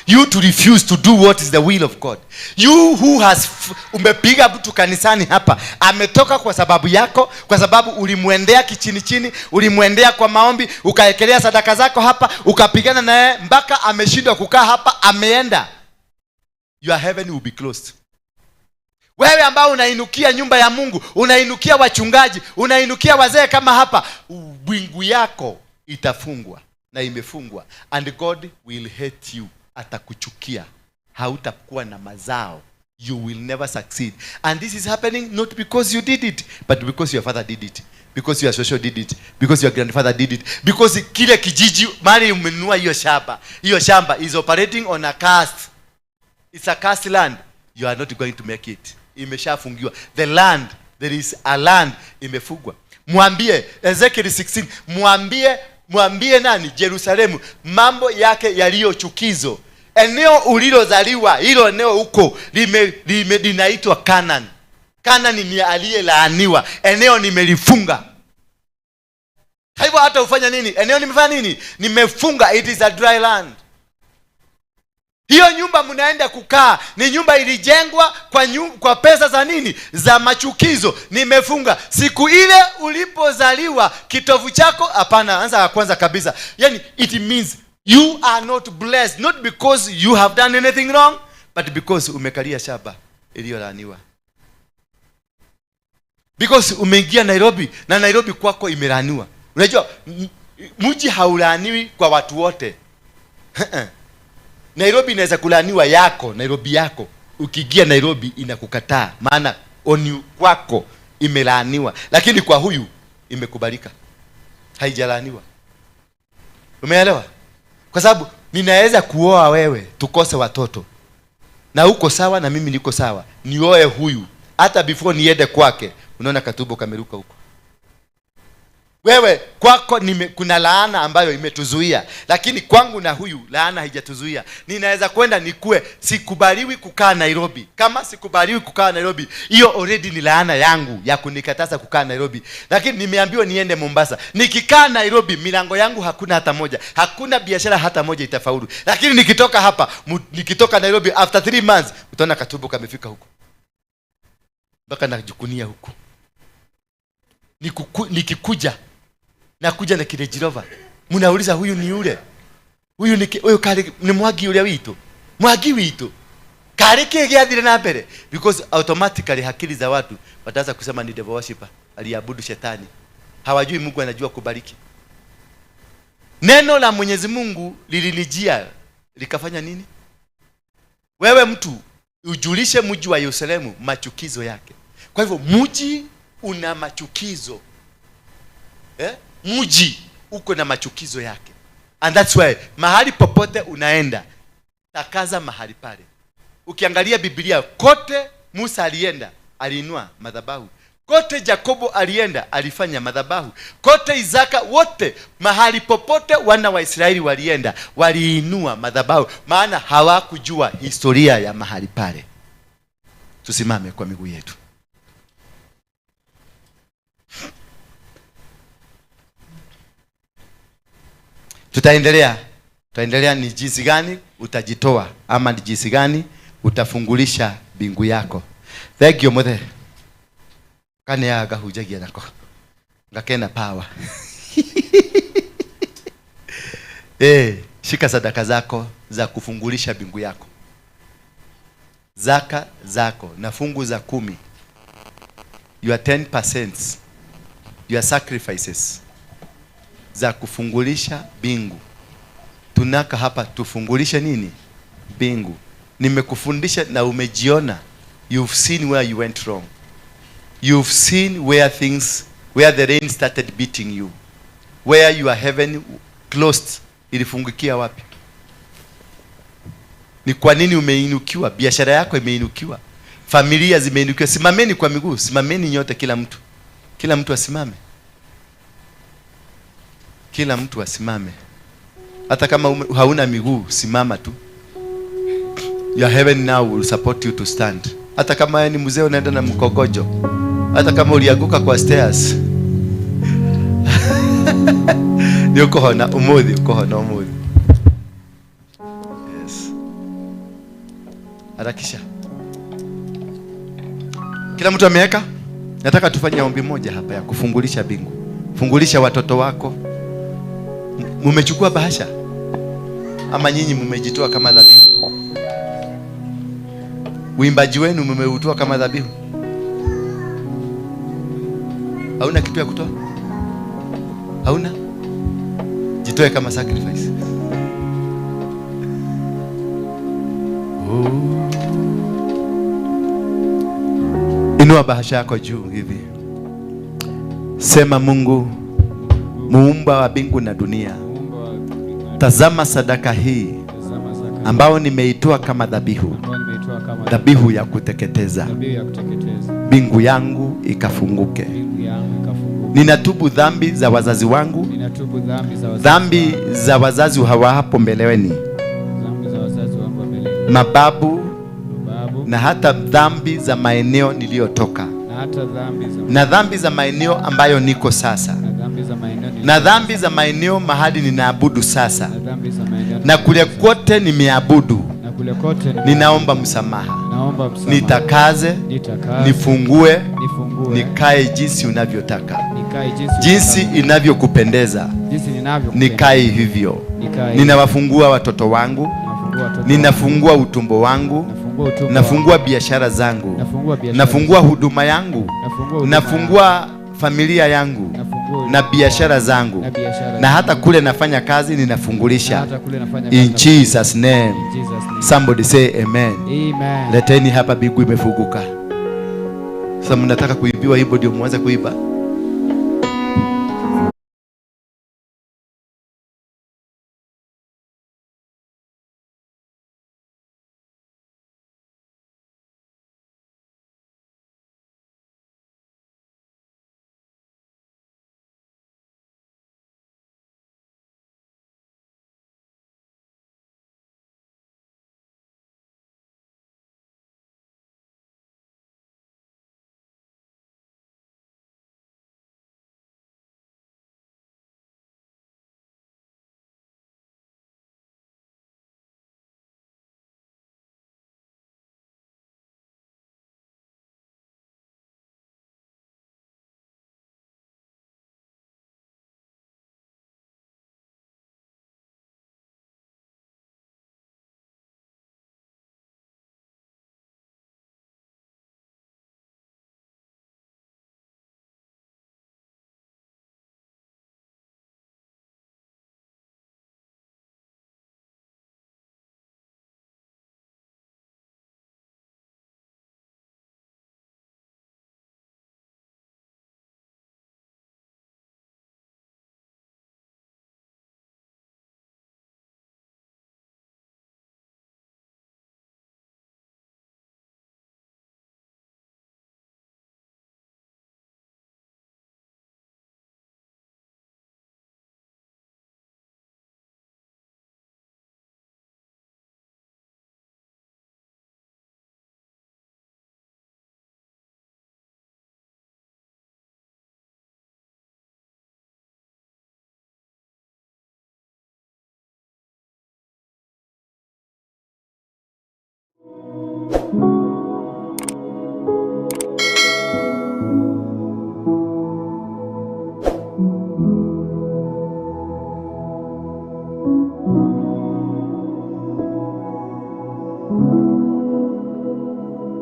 You to refuse to do what is the will of God. You who has umepiga mtu kanisani hapa, ametoka kwa sababu yako, kwa sababu ulimwendea kichini chini, ulimwendea kwa maombi, ukaekelea sadaka zako hapa, ukapigana naye mpaka ameshindwa kukaa hapa, ameenda. Your heaven will be closed. Wewe ambao unainukia nyumba ya Mungu, unainukia wachungaji, unainukia wazee kama hapa, mbingu yako itafungwa na imefungwa, and God will hate you. Atakuchukia, hautakuwa na mazao. You will never succeed. And this is happening not because you did it, but because your father did it, because your social did it, because your grandfather did it, because kile kijiji mahali umenunua hiyo shamba, hiyo shamba is operating on a curse. It's a cursed land. You are not going to make it. Imeshafungiwa. The land, there is a land imefungwa. Mwambie Ezekiel 16, mwambie nani? Jerusalemu mambo yake yaliyo chukizo. Eneo ulilozaliwa, hilo eneo huko linaitwa Canaan. Canaan ni aliyelaaniwa. Eneo nimelifunga. Kwa hivyo hata ufanya nini? Eneo nimefanya nini? Nimefunga. It is a dry land. Hiyo nyumba mnaenda kukaa ni nyumba ilijengwa kwa pesa za nini? Za machukizo. Nimefunga. Siku ile ulipozaliwa kitovu chako, hapana, anza ya kwanza kabisa. Yani it means you are not blessed, not because you have done anything wrong, but because umekalia shamba iliyolaaniwa. Because umeingia Nairobi na Nairobi kwako imelaaniwa. Unajua mji haulaaniwi kwa watu wote. Nairobi inaweza kulaaniwa yako, Nairobi yako. Ukiingia Nairobi inakukataa, maana oni kwako imelaaniwa, lakini kwa huyu imekubalika, haijalaaniwa. Umeelewa? Kwa sababu ninaweza kuoa wewe tukose watoto, na uko sawa na mimi niko sawa, nioe huyu hata before niende kwake, unaona katumbo kameruka huko. Wewe kwako kuna laana ambayo imetuzuia, lakini kwangu na huyu laana haijatuzuia. Ninaweza kwenda nikue sikubaliwi kukaa Nairobi. Kama sikubaliwi kukaa Nairobi, hiyo already ni laana yangu ya kunikataza kukaa Nairobi. Lakini nimeambiwa niende Mombasa. Nikikaa Nairobi milango yangu hakuna hata moja, hakuna biashara hata moja itafaulu. Lakini nikitoka hapa, nikitoka Nairobi after 3 months utaona katumbo kamefika huko, mpaka najukunia huko. Nikikuja nakuja na kile Jirova, mnauliza huyu ni yule, huyu ni huyu kali ni Mwagi yule witu, Mwagi witu kali kile giathire na mbere, because automatically akili za watu wataanza kusema ni devil worshipper, aliabudu shetani. Hawajui Mungu anajua kubariki. Neno la Mwenyezi Mungu lilinijia likafanya nini? Wewe mtu ujulishe mji wa Yerusalemu machukizo yake. Kwa hivyo mji una machukizo. Mji uko na machukizo yake. And that's why mahali popote unaenda, takaza mahali pale. Ukiangalia Biblia kote Musa alienda, aliinua madhabahu. Kote Jakobo alienda alifanya madhabahu. Kote Isaka, wote mahali popote wana wa Israeli walienda waliinua madhabahu, maana hawakujua historia ya mahali pale. Tusimame kwa miguu yetu. Tutaendelea ni jinsi gani utajitoa ama ni jinsi gani utafungulisha mbingu yako. Thank you mother. Kane ya gahujagia nako. Ngakena power. Shika sadaka zako za kufungulisha mbingu yako. Zaka zako na fungu za 10. Your 10%, your sacrifices za kufungulisha mbingu. Tunaka hapa tufungulishe nini? Mbingu. Nimekufundisha na umejiona. You've seen where you went wrong. You've seen where the rain started beating you. Where your heaven closed. Ilifungikia wapi? Ni kwa nini umeinukiwa? Biashara yako imeinukiwa. Familia zimeinukiwa. Simameni kwa miguu. Simameni nyote, kila mtu. Kila mtu asimame. Kila mtu asimame. Hata kama hauna miguu, simama tu. Your heaven now will support you to stand. Hata kama ni mzee unaenda na mkogojo. Hata kama ulianguka kwa stairs. Ni ukohona umuthi, ukohona umuthi. Yes. Harakisha. Kila mtu ameweka? Nataka tufanye ombi moja hapa ya kufungulisha mbingu. Fungulisha watoto wako. Mumechukua bahasha? Ama nyinyi mmejitoa kama dhabihu? Uimbaji wenu mmeutoa kama dhabihu? Hauna kitu ya kutoa? Hauna? Jitoe kama sacrifice. Oh. Inua bahasha yako juu hivi. Sema, Mungu muumba wa mbingu na dunia, tazama sadaka hii ambao nimeitoa kama dhabihu, dhabihu ya kuteketeza, mbingu yangu ikafunguke. Ninatubu dhambi za wazazi wangu, dhambi za wazazi hawa hapo mbeleni, mababu, na hata dhambi za maeneo niliyotoka, na dhambi za maeneo ambayo niko sasa, na dhambi za maeneo mahali ninaabudu sasa, na kule kote nimeabudu, ninaomba msamaha. Nitakaze, nifungue, nikae jinsi unavyotaka, jinsi inavyokupendeza, nikae hivyo. Ninawafungua watoto wangu, ninafungua utumbo wangu, nafungua biashara zangu, nafungua huduma yangu, nafungua familia yangu na biashara zangu, na hata kule nafanya kazi ninafungulisha. In Jesus name. Somebody say amen. Amen. Leteni hapa, mbingu imefunguka. Sasa mnataka kuibiwa hivyo ndio mwanze kuiba?